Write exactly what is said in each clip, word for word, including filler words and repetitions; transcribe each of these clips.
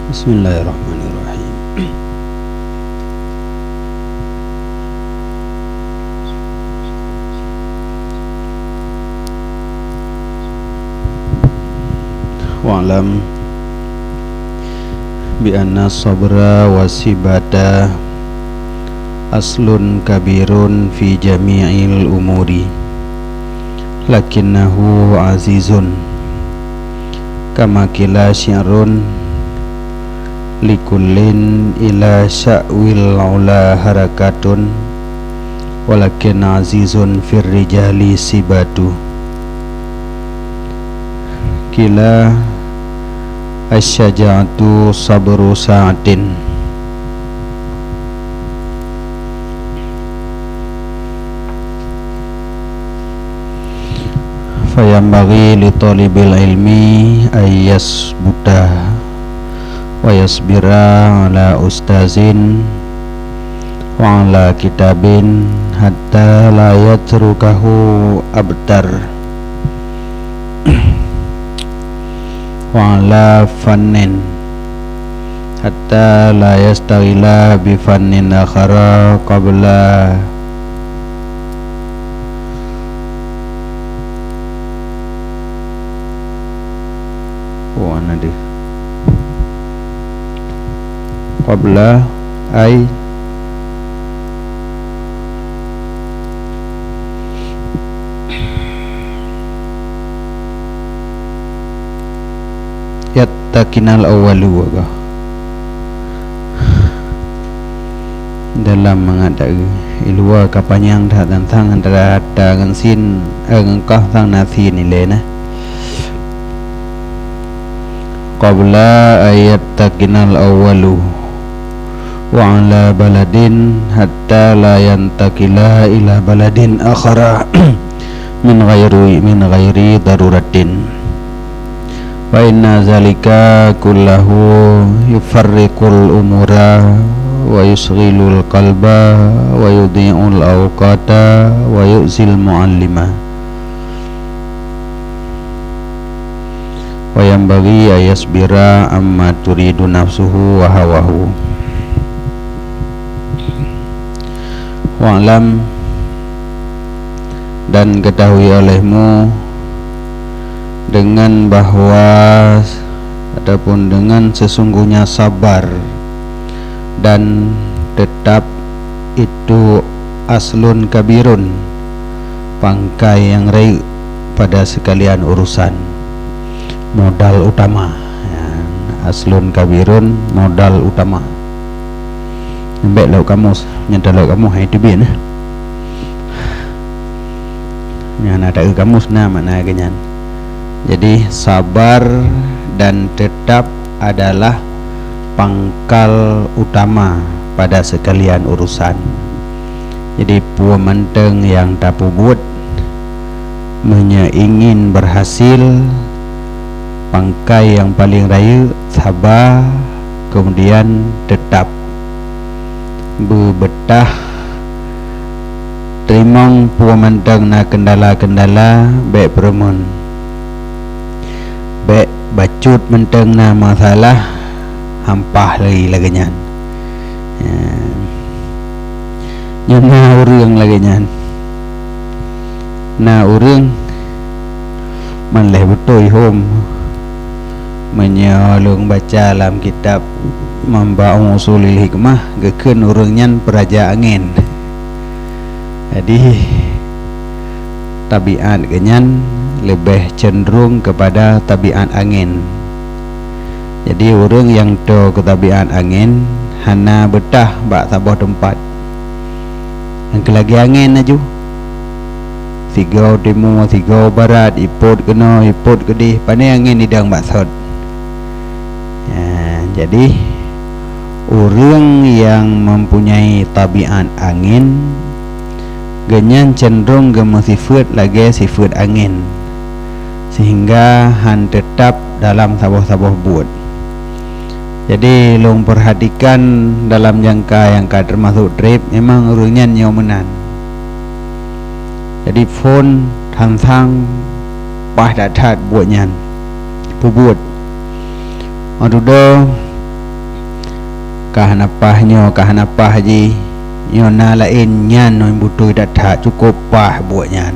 Bismillahirrahmanirrahim. Wa'lam bi anna sabra wa sibata aslun kabirun fi jami'il umuri, lakinnahu azizun. Kama qila syi'run, likullin ila sya'wil ula harakatun, walakin azizun fir rijali sibatu. Qila asy-syaja'atu sabru sa'atin. Fayanbaghi li thalibil ilmi ay yasbuta wa yasbira ala ustazin wa ala kitabin hatta la yatrukahu abtar, wa ala fannin hatta la yastaghila bi fannin akhara qabla. Oh, ana deh. Qabla ay yattakinal awwalu, ka. Dalam mangat taeu, i luwa ka panyang that tantang antara ta ngon sin, eh, ngon kaf sang na sin ilée na. Qabla ayattakinal awwalu wa ala baladin hatta la yantakila ila baladin akhara min ghairi, min ghairi daruratin. Fa inna zalika kullahu yufarriqul umura wa yusghilul qalba wa yudhi'ul awqata wa yu'zil mu'allima. Wa yanbaghi ayasbira amma turidu nafsuhu wa hawahu. Wa'lam, dan ketahui olehmu, dengan bahwa ataupun dengan sesungguhnya sabar dan tetap itu aslun kabirun, pangkai yang rayeuk pada sekalian urusan, modal utama. Ya, aslun kabirun, modal utama. Bék lok kamus, nyang talok kamus hai teubiet, eh. Nyang na taeu kamus na makna geuh nyan. Jadi, sabar dan tetap adalah pangkal utama pada sekalian urusan. Jadi, peue mantong nyang tapeubuet, meunyoe ingin berhasil, pangkai nyang paleng rayeuk, saba, kemudian tetap. Beubeutah, teurimong peue mantong na keundala-keundala, bék peureumeun. Bék bacut mantong na masalah, hampah lé lagée nyan. Ya. Nyoe na ureuëng lagée nyan. Na ureuëng, man lheueh beutôi hom. Meunyoe lôn baca lam kitab Manba'u Ushulil Hikmah, geukheun ureuëng nyan peuraja angén. Jadi, tabiat geuh nyan leubeh cenderung keupada tabiat angén. Jadi, ureuëng nyang toe keu tabiat angén hana beutah bak saboh teumpat. Nyang keu lagée angén laju. Sigoe timu, sigoe barat, ipot keunoe, ipot keudeh, pane angén idong bak sot. Ya, jadi, ureuëng nyang mempunyai tabiat angén, geuhnyan cenderung geumeusifeuet lagée sifeuet angén, sehingga han teutap dalam saboh-saboh buet. Jadi, lôn peurhatikan dalam jangka nyang ka teumasok treb, memang ureuëng nyan nyoe meunan. Jadi, phon than-than paih that-that buet nyan peubuet. Meududoe Ka hana paih nyoe, ka hana paih jih. Nyoe na laén nyan nyang beutôi that-that, cukôp paih buet nyan.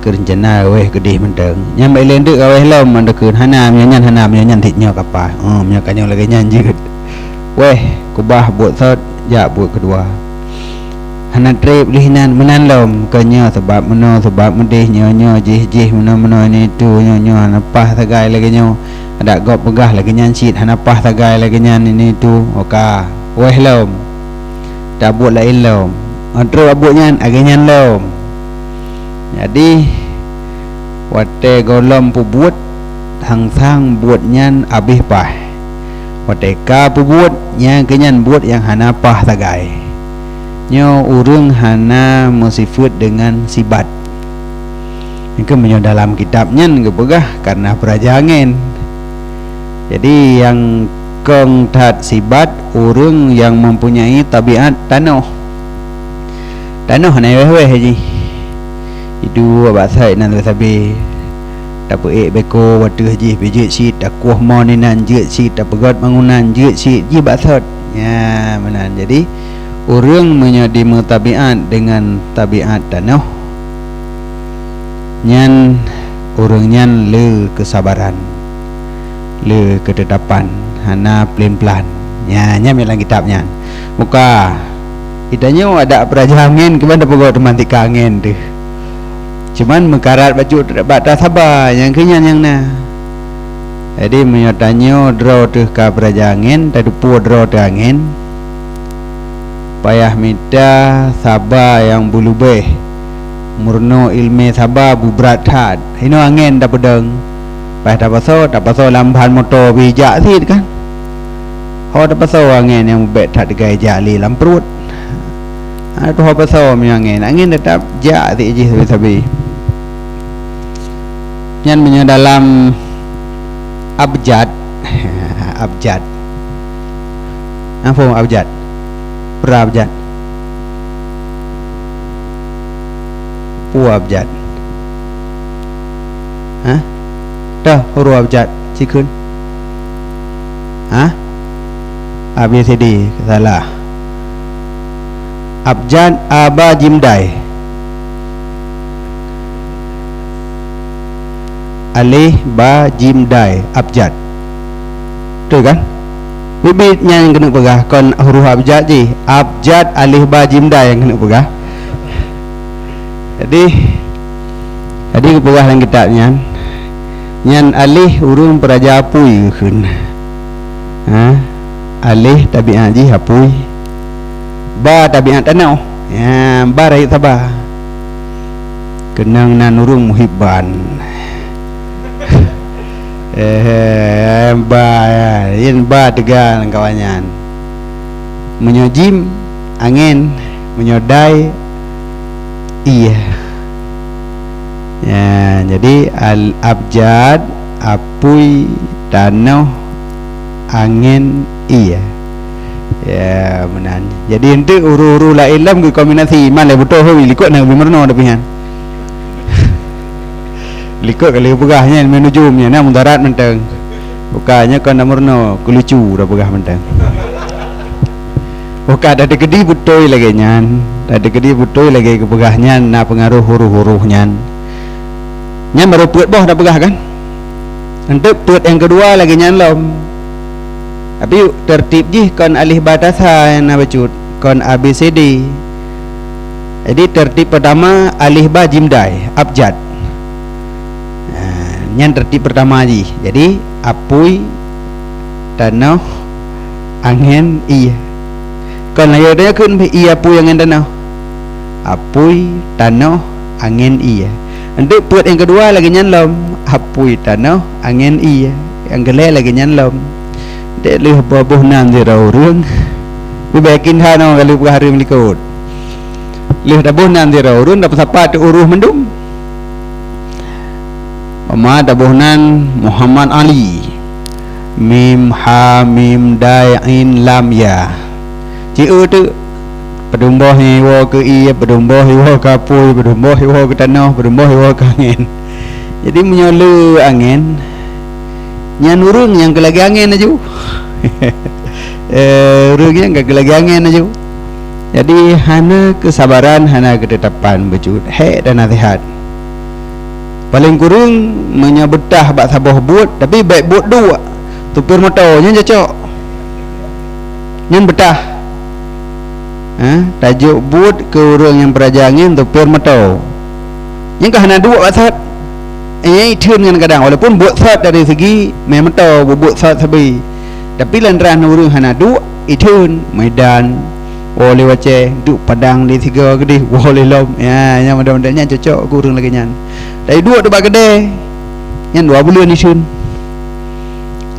Keu reuncana wéh keudeh mantong. Nyan bak ilée nteuk ka wéh lom, mandum kheun hana, meunyoe nyan hana, meunyoe nyan cit nyoe ka paih. Oh, meunyoe ka nyoe lagée nyan jeuet. Wéh, keubah buet sot, jak buet keudua. Hana treb lé nan meunan lom, keu nyoe sabab meunoe, sabab meudeh, nyoe-nyoe, jih-jih, meunoe-meunoe, ini itu, nyoe-nyoe, hana paih sagai lagée nyoe. Adak gob peugah lagée nyan cit, hana paih sagai lagée nyan, ini itu. Oka, wéh lom. Tabuet laén lom. Ngon trok buet nyan, lagée nyan lom. Jadi, watée gohlom peubuet, sang-sang buet nyan abéh paih. Watée ka peubuet, nyang keu nyan buet nyang hana paih sagai. Nyoe ureuëng hana meusifeuet deungon sibat. Mungken meunyoe dalam kitab nyan geupeugah karena peuraja angén. Jadi, nyang kong that sibat ureuëng nyang mempunyai tabiat tanoh. Tanoh hana wéh-wéh jih. Iduek bak sot nan sabe-sabe. Tapeuék beko ateueh jih pih jeuet cit, takueh mon inan jeuet cit, tapeugét bangunan jeuet cit, jih bak sot. Nya, meunan. Jadi, ureuëng meunyoe jimeutabiat deungon tabiat tanoh, nyan ureuëng nyan le keusabaran, le keutetapan, hana plan-plan. Nya, nyan lam kitab nyan. Muka, geutanyoe adak peuraja angén keuban tapeugot teuma tika angén teuh. Cuman meukarat bacut bak tasaba, nyang keu nyan nyang na. Jadi, meunyoe tanyoe droe teuh ka peuraja angén, tateupeue droe teuh angén, payah mita saba nyang beulubeh, meurunoe iéleumé saba beubrat that. Inoe angén tapeudong. Payah tapasoe, tapasoe lam ban moto pih jak cit kan. Ho tapasoe angén nyang bubet that teugai jak lé lam pruet. Hana tuho pasoe meunyoe angén. Angén teutap jak cit jih sabe-sabe. Nyan meunyoe dalam abjad, abjad. Ampôn, abjad. Peue abjad? Peue abjad? Hah? Toh huruf abjad, ci kheun. Hah? A, B, C, D, salah. Abjad, a, ba, jim, dai. Aleh, ba, jim, dai, abjad. Beutôi kan? Biet-biet nyan nyang keuneuk peugah, kon huruf abjad jih. Abjad, aleh, ba, jim, dai nyang keuneuk peugah. Jadi, jadi geupeugah lam kitab nyan, nyan aleh ureuëng peuraja apui geukheun. Ha? Aleh tabiat jih apui. Ba tabiat tanoh. Ya, ba rayeuk saba. Keunong nan ureuëng muhibban. Eh, ba, ya. Yen ba teuga lam kawan nyan. Meunyoe jim, angén. Meunyoe dai, ié. Ya, jadi al-, abjad, apui, tanoh, angén, ié. Ya, meunan. Jadi, eunteuk huruf-huruf laén lom geukombinasi, man lé beutôi hôi, likot na ubé meurunoe tapi nyan. Likot ka lheueh peugah nyan, meunujum nyan, na mudarat mantong. Bukannya kon na meurunoe, keulucu dah peugah mantong. Bukan, dah teukeudi beutôi lagée nyan. Dah teukeudi beutôi lagée geupeugah nyan, na peungaroh huruf-huruf nyan. Nyan barô peuet boh dah peugah kan? Eunteuk peuet nyang keudua lagée nyan lom. Tapi tertib jih kon aleh ba tasa nyang na bacut, kon A B C D. Jadi tertib pertama aleh ba jim dai, abjad. Nah, nyan tertib pertama jih. Jadi apui, tanoh, angén, ié. Kon lagée nyan kheun ié apui angén tanoh. Apui, tanoh, angén, ié. Eunteuk peuet nyang keudua lagée nyan lom, apui, tanoh, angén, ié. Nyang keulhée lagée nyan lom. Dek lheueh boh nan sidroe ureuëng. Ubé yakin hana ka lheueh peugah hareuem likot. Lheueh taboh nan sidroe ureuëng, tapeusapa teuk huruf mandum. Umpama taboh nan Muhammad Ali. Mim, ha, mim, dai, ain, lam, ya. Ci eu teuk. Peudumboh nyang iwoe keu ié, peudumboh iwoe keu apui, peudumboh iwoe keu tanoh, peudumboh iwoe keu angén. Jadi meunyoe le angén, nyan ureuëng nyang keu lagée angén laju. Eh, ureuëng nyan ka lagée angén laju. Jadi, hana keusabaran, hana keutetapan bacut, hék dan naseuhat. Paleng kureueng, meunyoe beutah bak saboh buet, tapi bék buet duek, supir moto, nyan cocok. Nyan beutah. Ha, tajok buet keu ureuëng nyang peuraja angén, supir moto. Nyan ka hana duek bak sot. Eh, nyan itheun ngon kadang, walaupun buet sot dari segi mé moto, buet sot sabe. Tapi lantaran ureuëng hana duek, itheun, Medan, woe lé Aceh, duek Padang lé sigoe keudeh, woe lé lom. Ya, nyang model-model nyan cocok keu ureuëng lagée nyan. Tapi duek teuh bak keudée, nyan dua buleuen itheun.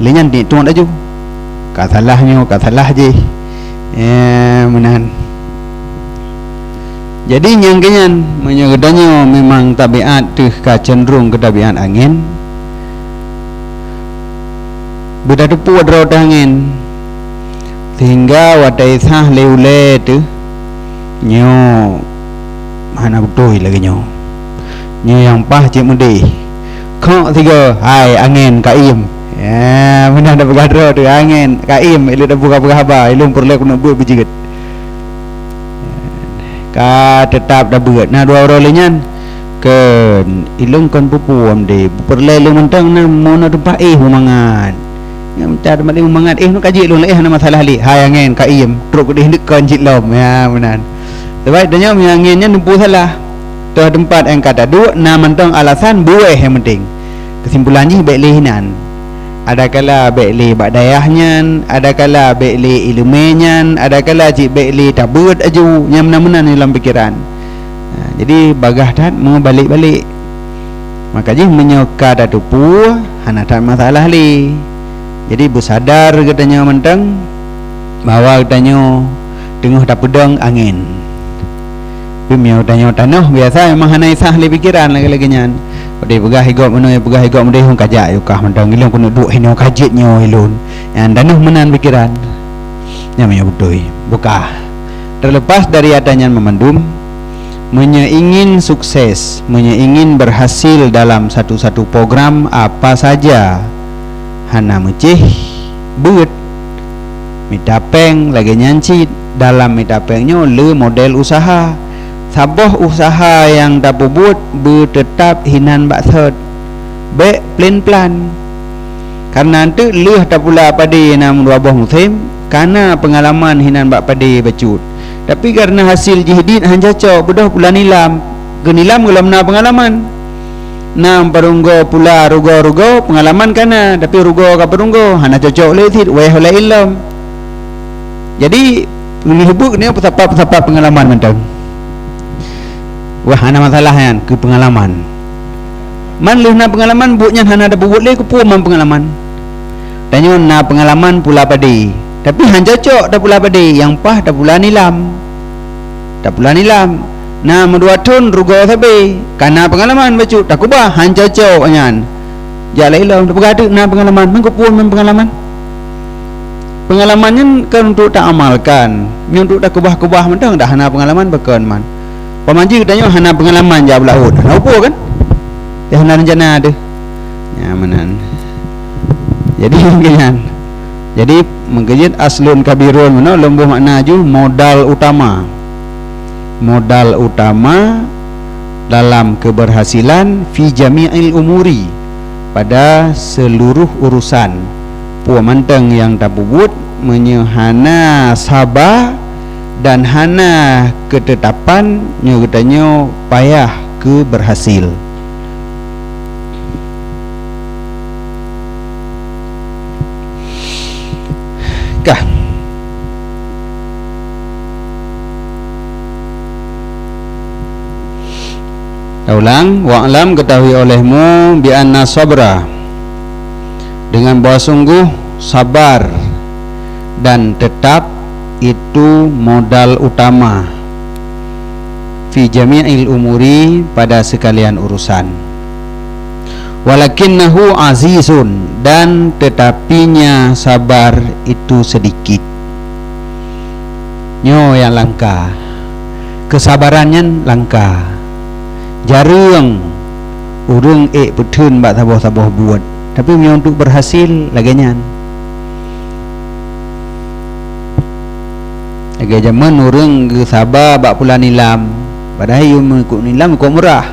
Lé nyan ditueng laju. Ka salah nyoe, ka salah jih. Eh, meunan. Jadi, nyang keu nyan, meunyoe geutanyoe memang tabiat teuh ka cenderung keu tabiat angén, beutateupeue droe teuh angén, sehingga watée sah lé ulée teuh, nyoe hana beutôi lagée nyoe. Nyoe nyang paih cit meudeh. Khok sigoe, hai angén, kaiem. Ya, meunan tapeugah droe teuh, angén, kaiem, ilôn tapeugah-peugah haba, ilôn peureulée keuneuk beuet beujeuet. Ka teutap tabeuet. Na dua uroe lé nyan, kheun, ilôn kon peue-peue meudeh, peureulée lôn mantong na meunoe teumpat éh beumangat. Nyang mita teumpat éh beumangat, éh nyoe ka jeuet lôn, éh hana masalah lé. Hai angén, kaiem, trok keudeh neuk kon cit lom. Ya, meunan. Sabab tanyoe meunyoe angén nyan teupeu salah. Toh teumpat nyang ka taduek na mantong alasan, buet nyang penting. Keusimpulan jih bék lé hinan. Adakala bék lé bak dayah nyan, adakala bék lé iéleumé nyan, adakala cit bék lé tabeuet aju, nyang meunan-meunan lam pikeran. Ha, jadi bagaih that meubalek-balek. Maka jih meunyoe ka tateupeue, hana that masalah lé. Jadi beusadar geutanyoe mantong bahwa geutanyoe teungoh tapeudong angén. Tapi meunyoe tanyoe tanoh biasa memang hana isah lé pikeran lagée-lagée nyan. Watée peugah igob meunoe, peugah igob meudeh, ka jak yukah mantong ilôn keuneuk duek hinoe ka jeuet nyoe ilôn. Nyan tanoh meunan pikeran. Nyan meunyoe beutôi. Bukah. Terlepas dari ata nyan meumandum, meunyoe ingin sukses, meunyoe ingin berhasil dalam satu-satu program apa saja, hana meucéh beuet. Mita péng lagée nyan cit, dalam mita péng nyoe le model useuha. Saboh useuha nyang tapeubuet beuteutab hinan bak sot. Bék plan-plan. Kareuna eunteuk lheueh tapula padé na dua boh musém, kana peungalaman hinan bak padé bacut. Tapi kareuna hasil jih dit han cocok, beudôh pula nilam. Geunilam gohlom na peungalaman. Na peurunggoe pula rugoe-rugoe, peungalaman kana, tapi rugoe ka peurunggoe, hana cocok lé cit, wéh ulée ilom. Jadi, lheueh buet nyoe peusapat-peusapat peungalaman mantong. Wah, hana masalah nyan, keu peungalaman. Man lheueh na peungalaman, buet nyan hana tapeubuet lé, keupeue man peungalaman. Tanyoe na peungalaman pula padé, tapi han cocok tapula padé, nyang paih tapula nilam. Tapula nilam. Na meudua thon rugoe sabe, kana peungalaman bacut, takeubah han cocok nyan. Jak lé ilom, tapeugah teuk na peungalaman, man keupeue man peungalaman. Peungalaman nyan kan untuk taamalkan, nyoe untuk takeubah-keubah mantong dah hana peungalaman, pakon man. Pamaji geutanyoe hana peungalaman jak beulaôt, hana peue kan? Ya hana rencana deh. Ya meunan. Jadi mungkin nyan. Jadi mungkin aslun kabirun meunoe lom boh makna ju modal utama. Modal utama dalam keberhasilan fi jami'il umuri, pada seluruh urusan. Peue mantong nyang tapeubuet meunyoe hana saba dan hana keutetapan, nyoe geutanyoe payah keu berhasil. Kah. Taulang, wa'lam, ketahui olehmu, bi anna sabra, dengan bahwa sungguh sabar dan tetap itu modal utama fi jami'il umuri, pada sekalian urusan. Walakinnahu azizun, dan tetapinya sabar itu sedikit. Nyoe nyang langka. Keusabaran nyan langka. Jareueng ureuëng ék peutheun bak saboh-saboh buet, tapi meunyoe untuk berhasil lagée nyan. Lagée jameun ureuëng geusaba bak pula nilam, padahai yum ikot nilam ikot murah.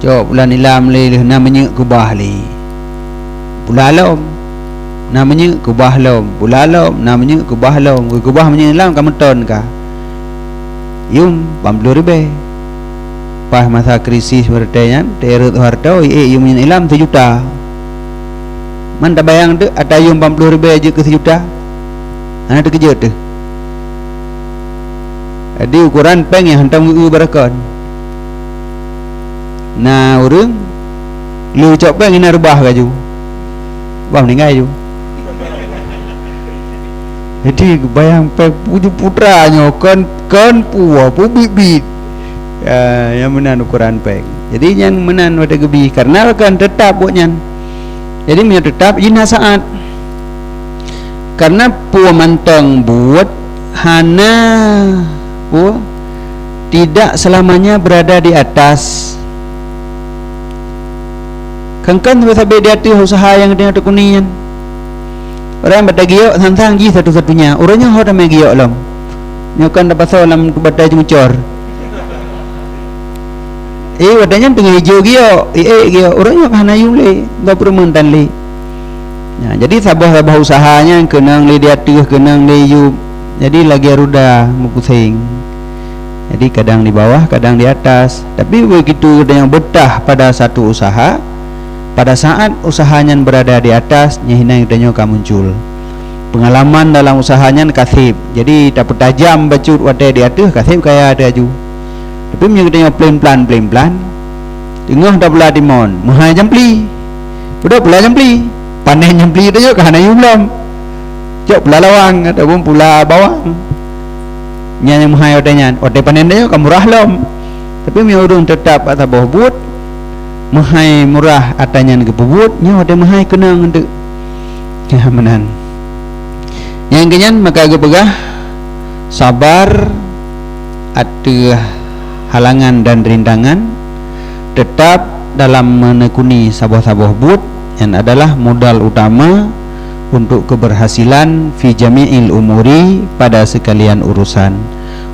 Cok pula nilam lé, lheueh na minyeuk keubah lé. Pula lom. Na minyeuk keubah lom, pula lom, na minyeuk keubah lom. Geukeubah minyeuk nilam ka meuton ka. Yum lapan ploh ribée. Pas masa krisis seperti nyan, teurot harta, iék yum minyeuk nilam sijuta. Man tabayang teuk ata yum lapan ploh ribée jeuet keu sijuta? Hana teukeujot teuh. Jadi ukoran péng nyang hantom geu-eu barakon. Na ureuëng lheueh cok péng inan reubah laju. Bah meuninggai laju. Jadi bayang péng puju putra nyoe kon, kon puwoe, pubiet-biet. Ya, nyang meunan ukoran péng. Jadi nyang meunan watée geubi, karena kan teutap buet nyan. Jadi meunyoe teutap jih na saát. Karena peue mantong buet hana, peue, tidak selamanya berada di atas. Kan-kan sabe-sabe di ateueh usaha nyang geutanyoe teukuni nyan. Ureuëng bak tagiok sang-sang jih satu-satunya. Ureuëng nyoe ho tamé giok lom. Nyoe kan tapasoe lam bata jeuncor. Eh, watée nyan teungoh ijo giok, iék giok, ureuëng nyoe ka hana yum lé, dua peurumoh tan lé. Nah, jadi saboh-saboh usaha nyan keunong lé di ateueh, keunong lé yub. Jadi lagée ruda meupuseng. Jadi kadang di bawah, kadang di atas. Tapi begitu geutanyoe beutah pada satu usaha, pada saat usaha nyan berada di atas, nyan hinan geutanyoe ka muncul. Peungalaman dalam usaha nyan kaseb. Jadi tapeutajam bacut watée di ateueh, kaseb kaya teuh laju. Tapi meunyoe geutanyoe pelan-pelan, pelan-pelan, teungoh tapula timon, meuhai jampli. Udah pula jampli, panen jampli geutanyoe ka hana yum lom. Cok pula lawang ataupun pula bawang. Nyan nyang meuhai watée nyan, watée panen geutanyoe ka murah lom. Tapi meunyoe ureuëng teutap bak saboh buet, meuhai murah ata nyan geupeubuet, nyoe watée meuhai keunong teuk. Nyan meunan. Nyang keunyan maka geupeugah, sabar ateueh halangan dan rintangan, teutap dalam meunekuni saboh-saboh buet, nyan adalah modal utama untuk keberhasilan fi jami'il umuri, pada sekalian urusan.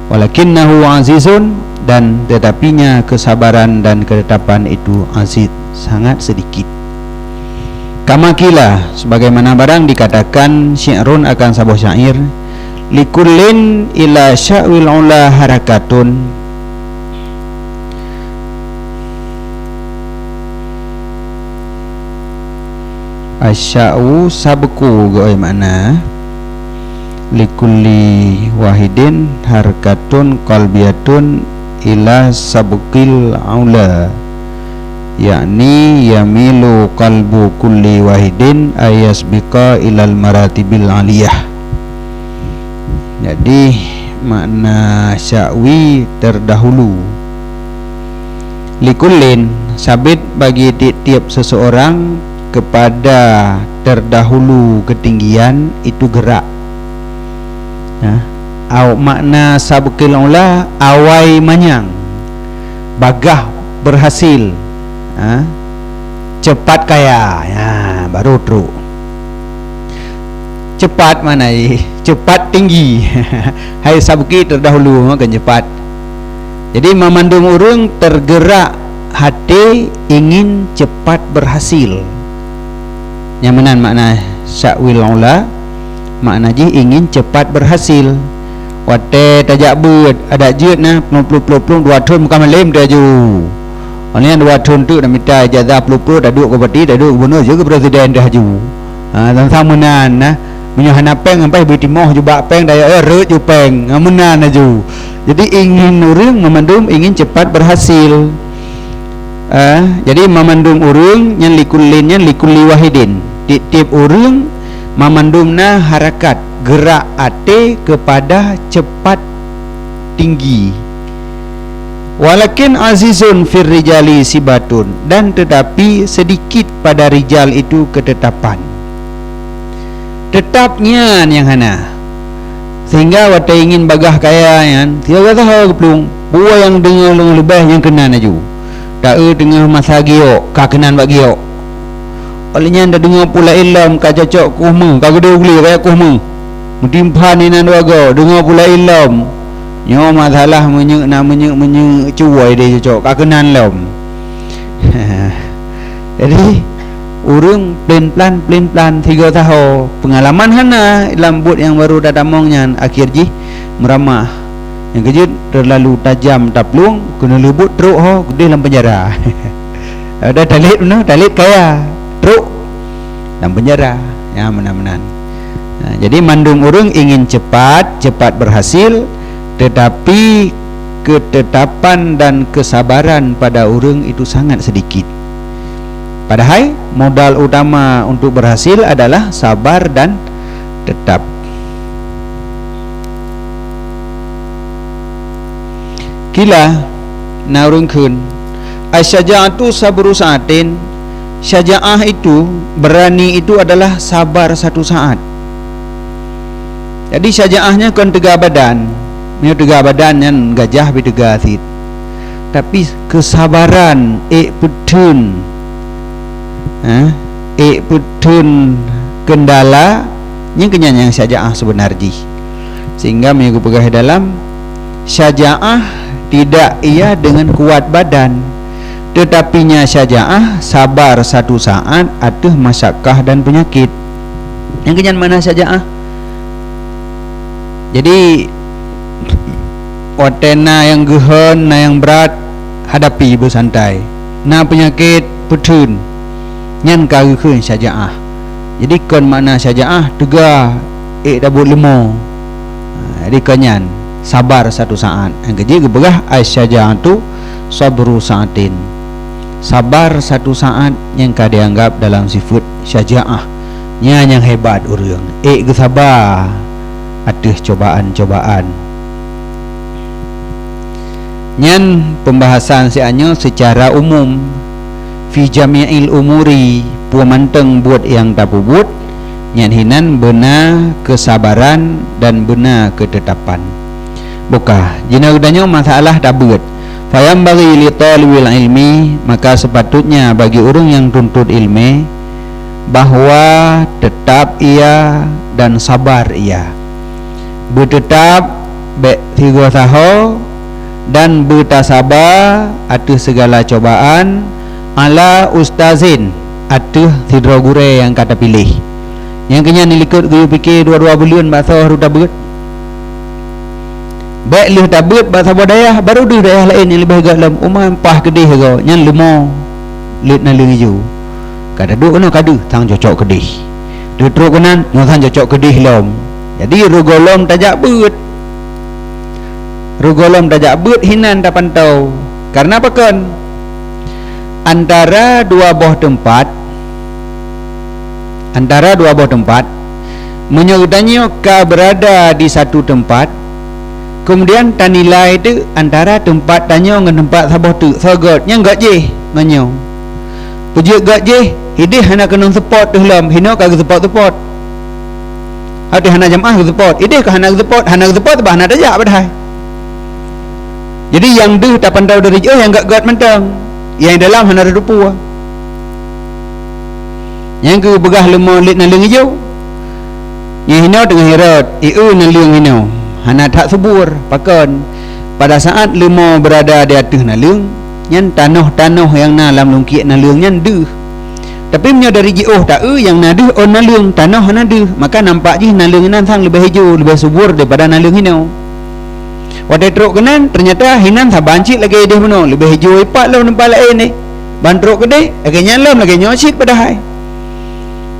Walakinnahu azizun, dan tetapinya kesabaran dan ketetapan itu aziz, sangat sedikit. Kama qila, sebagaimana barang dikatakan, syi'run, akan saboh syair, likullin ila sya'wil ula harakatun. Asya'u sabqu geuoi makna, likulli wahidin harkatun qalbiyatun ila sabqil aula, yakni yamilu qalbu kulli wahidin ayasbiqa ilal maratibil aliyah. Jadi makna sya'wi terdahulu. Likullin, sabit bagi tiep-tiep seseorang kepada terdahulu ketinggian itu gerak. Ya. Au makna sabqil ula, awai manyang, bagah berhasil, ha, cepat kaya. Ya, baru trok. Cepat makna jih, cepat tinggi. Hai sabqi terdahulu, ha, kan cepat. Jadi mamandum ureuëng tergerak hati ingin cepat berhasil. Nyang meunan makna sya'wil ula, makna jih ingin cepat berhasil. Watée tajak beuet, adak jeuet na, plueng, plueng, plueng, plueng, dua thon bukan malem teuh aju. Awaknyan dua thon teuk na mita ijazah plueng-plueng, taduek keu bupati, taduek gubunur, jeuet keu presiden teuh aju. Ha, sang-sang meunan na. Meunyoe hana péng, sampai bri timoh jubak péng, daya, eh, rot ju péng. Ha, meunan aju. Jadi ingin ureuëng mamandum ingin cepat berhasil. Ah, jadi mamandum ureuëng nyan likullin nyan likulli wahidin. Tiep-tiep ureuëng mamandum na harakat, gerak até kepada cepat tinggi. Walakin azizun fir rijali sibatun, dan tetapi sedikit pada rijal itu ketetapan. Tetap nyan nyang hana. Sehingga watée ingin bagah kaya nyan, siaga saha geuplueng, peue nyang deungoe leubeh nyang keunan aju. Taeu teungoh masa giok, ka keunan bak giok. Óh lheueh nyan tadeungoe peue laén lom ka cocok kuh meu, ka geudoe gule rakyat kuh meu. Meutimpan inan dua goe, deungoe pula ilom. Nyoe masalah meunyeuk na meunyeuk-meunyeuk cuwoi deh cocok, ka keunan lom. Jadi, ureuëng plan-plan, plan-plan sigoe saho. Peungalaman hana lam buet nyang barô tatamong nyan, akhé jih meuramah. Nyang keujeuet teulalu tajam taplueng, keuneulheueh buet trok ho, keudeh lam peunjara. Ada talét meunoe, talét kaya, trok lam peunjara. Ya, meunan-meunan. Nah, jadi mandum ureuëng ingin cepat, cepat berhasil, tetapi ketetapan dan kesabaran pada ureuëng itu sangat sedikit. Padahai modal utama untuk berhasil adalah sabar dan tetap. Kila, na ureuëng kheun, "Asy-syaja'atu sabru sa'atin." Syaja'ah itu, berani itu adalah sabar satu saat. Jadi, syaja'ah nyan kon teuga badan. Meunyoe teuga badan nyan gajah pi teuga cit. Tapi, keusabaran, ék peutheun, eh, ék peutheun keundala, nyan keunyan nyang syaja'ah seubeuna jih. Sehingga meunyoe geupeugah dalam, syaja'ah tidak ia dengan kuat badan, tetapi nya syaja'ah sabar satu saat ateueh masyakkah dan peunyakit. Nyang keunyan makna syaja'ah. Jadi, watée na nyang geuhon, na nyang brat, hadapi beusantai. Na peunyakét, peutheun. Nyan ka geukheun syaja'ah. Jadi, kon makna syaja'ah teuga ék tabot leumo. Ha, jadi, kon nyan sabar satu saat. Nyang keujeuet geupeugah, "Asy-syaja'atu sabru sa'atin." Sabar satu saat nyang ka dianggap dalam sifeuet syaja'ah. Nyan nyang hebat ureuëng, ék geusaba ateueh cobaan-cobaan. Nyan pembahasan sianyoe secara umum. Fi jami'il umuri, peue mantong buet nyang tapeubuet, nyan hinan beuna keusabaran dan beuna keutetapan. Bukah, jinoe geutanyoe masalah tabeuet. Fayambaghi li talibil ilmi, maka sepatutnya bagi ureuëng nyang tuntut ilmé, bahwa tetap ia dan sabar ia. Beuteutap bék sigoe saho dan beutasaba ateueh sigala cobaan, ala ustazin, ateueh sidroe gurée nyang ka tapiléh. Nyang keunyan dilikot geuyue pike dua-dua buleuen bak soe rot tabeuet. Bék lheueh tabeuet bak saboh dayah, barô deuh dayah laén nyang leubeh göt lom, uma paih keudeh goe, nyan leumo leuet naleueng ijo. Ka taduek keunoe ka deuh, sang cocok keudeh. Teutrok keunan, nyoe sang cocok keudeh lom. Jadi, rot gohlom tajak beuet. Rot gohlom tajak beuet hinan tapantau. Kareuna pakon? Antara dua boh teumpat, antara dua boh teumpat, meunyoe geutanyoe ka beurada di satu teumpat, keumudian tanilai teuk antara teumpat tanyoe ngon teumpat saboh teuk, soe göt, nyang göt jih ngon nyoe. Peujeuet göt jih, ideh hana keunong seupôt teuh lom, hinoe ka geuseupôt-seupôt. Watée hana jamaah geuseupôt, ideh ka hana geuseupôt, hana geuseupôt bah hana tajak padahai. Jadi, nyang deuh tapantau dari jiôh nyang göt-göt mantong, nyang dalam hana tatupue. Nyang geupeugah leumo leuet naleueng ijo, nyang hinoe teungoh irot, ié naleueng hinoe, hana that subur. Pakon? Pada saat leumo beurada di ateueh naleueng, nyan tanoh-tanoh nyang na lam lungkiek naleueng nyan deuh. Tapi meunyoe dari jiôh taeu nyang na deuh ôn naleueng, tanoh hana deuh, maka nampak jih naleueng nyan sang leubeh ijo, leubeh subur daripada naleueng hinoe. Watée trok keunan, teunyata hinan saban cit lagée ideh bunoe, leubeh ijo ipat lom teumpat laén nyoe. Ban trok keudeh, lagée nyan lom lagée nyoe cit padahai.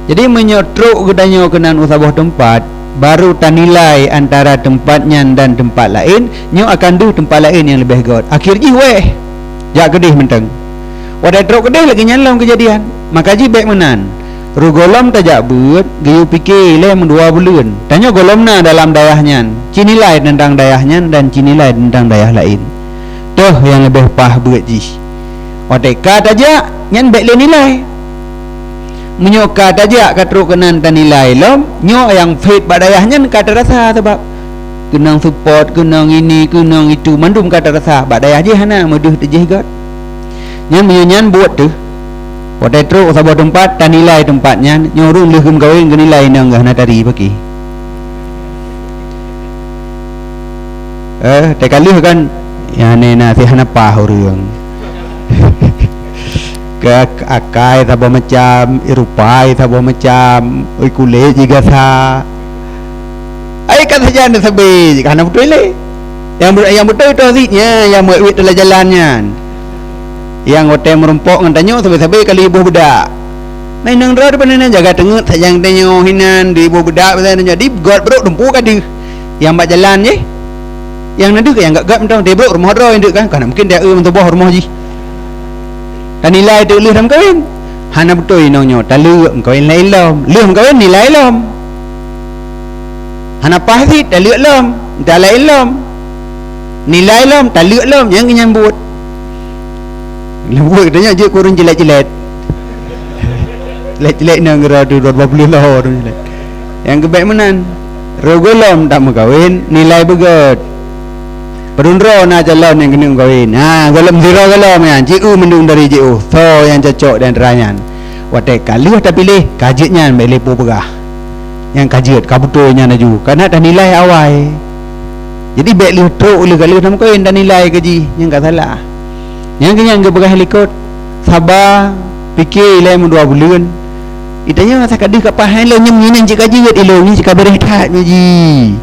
Jadi, meunyoe trok geutanyoe keunan u saboh teumpat, barô tanilai antara teumpat nyan dan teumpat laén, nyoe akan deuh teumpat laén nyang leubeh göt. Akhé jih wéh, jak keudeh mantong. Watée trok keudeh lagée nyan lom keujadian. Maka jih bék meunan. Rot gohlom tajak beuet, geuyue pike lé meudua buleuen. Tanyoe gohlom na dalam dayah nyan, ci nilai teuntang dayah nyan dan ci nilai teuntang dayah laén. Toh nyang leubeh paih beuet jih. Watée ka tajak, nyan bék lé nilai. Meunyoe ka tajak ka trok keunan tanilai lom, nyoe nyang phét bak dayah nyan ka tarasa sabab keunong seupôt, keunong ini, keunong itu, mandum ka tarasa. Bak dayah jih hana meudeuh teujih göt. Nyan meunyoe nyan buet teuh, watée trok u saboh teumpat, tanilai teumpat nyan, nyoe ureuëng lheueh geumeukawen geunilai inong geuh hana tari paki. Eh, teuka lheueh kan, nyan na si hana paih ureuëng. Keu akai saboh macam, ié rupai saboh macam, ié kulét jigasa. Ai ka sajan sabe, ka hana beutôi lé. Nyang be-, nyang beutôi toh sit nyan, nyang meuwit lam jalan nyan. Nyang watée meurumpok ngon tanyoe sabe-sabe ka lheueh iboh beudak. Na inong droe di pane na jaga teungeut sajan tanyoe hinan di iboh beudak, biasa tanyoe di göt brok dumpu ka deuh. Nyang bak jalan jih. Nyang na deuh nyang göt-göt mantong, di brok rumoh droe nyang deuh kan. Ka na mungkin di aeu meutuboh rumoh jih. Tanilai teuk lheueh na meukawen. Hana beutôi inong nyoe, taleuek meukawen laén lom. Lheueh meukawen nilai lom. Hana paih sit, taleuek lom, ta laén lom. Nilai lom, taleuek lom, nyang keunyan buet. Lom buet geutanyoe jeuet keu ureuëng cilet-cilet. Cilet-cilet nyang geura tu dua puluh lhèe tu cilet. Nyang geubek meunan. Roh gohlom tak meukawen, nilai beugöt. Padum droe na calon nyang keuneuk meukawen. Ha, gohlom sidroe gohlom nyan, jieu mandum dari jiôh. Soe nyang cocok di antara nyan. Watée ka lheueh tapiléh, ka jeuet nyan bèk lé peugah. Nyang ka jeuet, ka beutôi nyan laju. Ka na tanilai awai. Jadi bèk lheueh trok lheueh ka lheueh na meukawen tanilai keu jih, nyang ka salah. Nyang keu nyan geupeugah likot, saba, pike ilée meudua buleuen. Geutanyoe asa ka deuh ka paih lom, nyoe nyan cit ka jeuet ilôn, nyoe cit ka beureh that nyoe jih.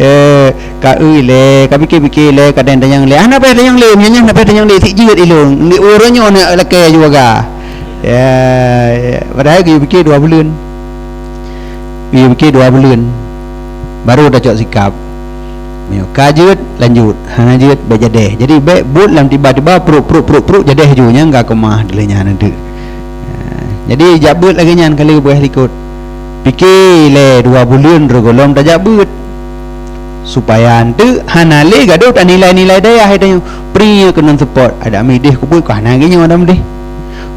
Eh, ka eu ilée, ka pike-pike ilée, ka dang tanyong lé. Hana payah tanyong lé, nyoe nyan hana payah tanyong lé, sit jeuet ilôn. Ni uroe nyoe na lakée aju waga. Ya, ya. Padahai geuyue pike dua buleuen. Geuyue pike dua buleuen. Baru tacok sikap. Meunyoe ka jeuet, lanjut. Hana jeuet, bèk jadeh. Jadi, bèk buet lam tiba-tiba, pruk, pruk, pruk, pruk, jadeh ju nyang ka keumah dilèe nyan teuk. Ha, jadi, jak beuet lagèe nyan ka lheueh beuet likot. Pike lé dua buleuen roh gohlom tajak beuet. Supaya eunteuk hana lé gadôh tanilai-nilai dayah tanyoe. Pri nyoe keunong seupôt, adak meudeh keu buet ka hana geuh nyoe adak meudeh.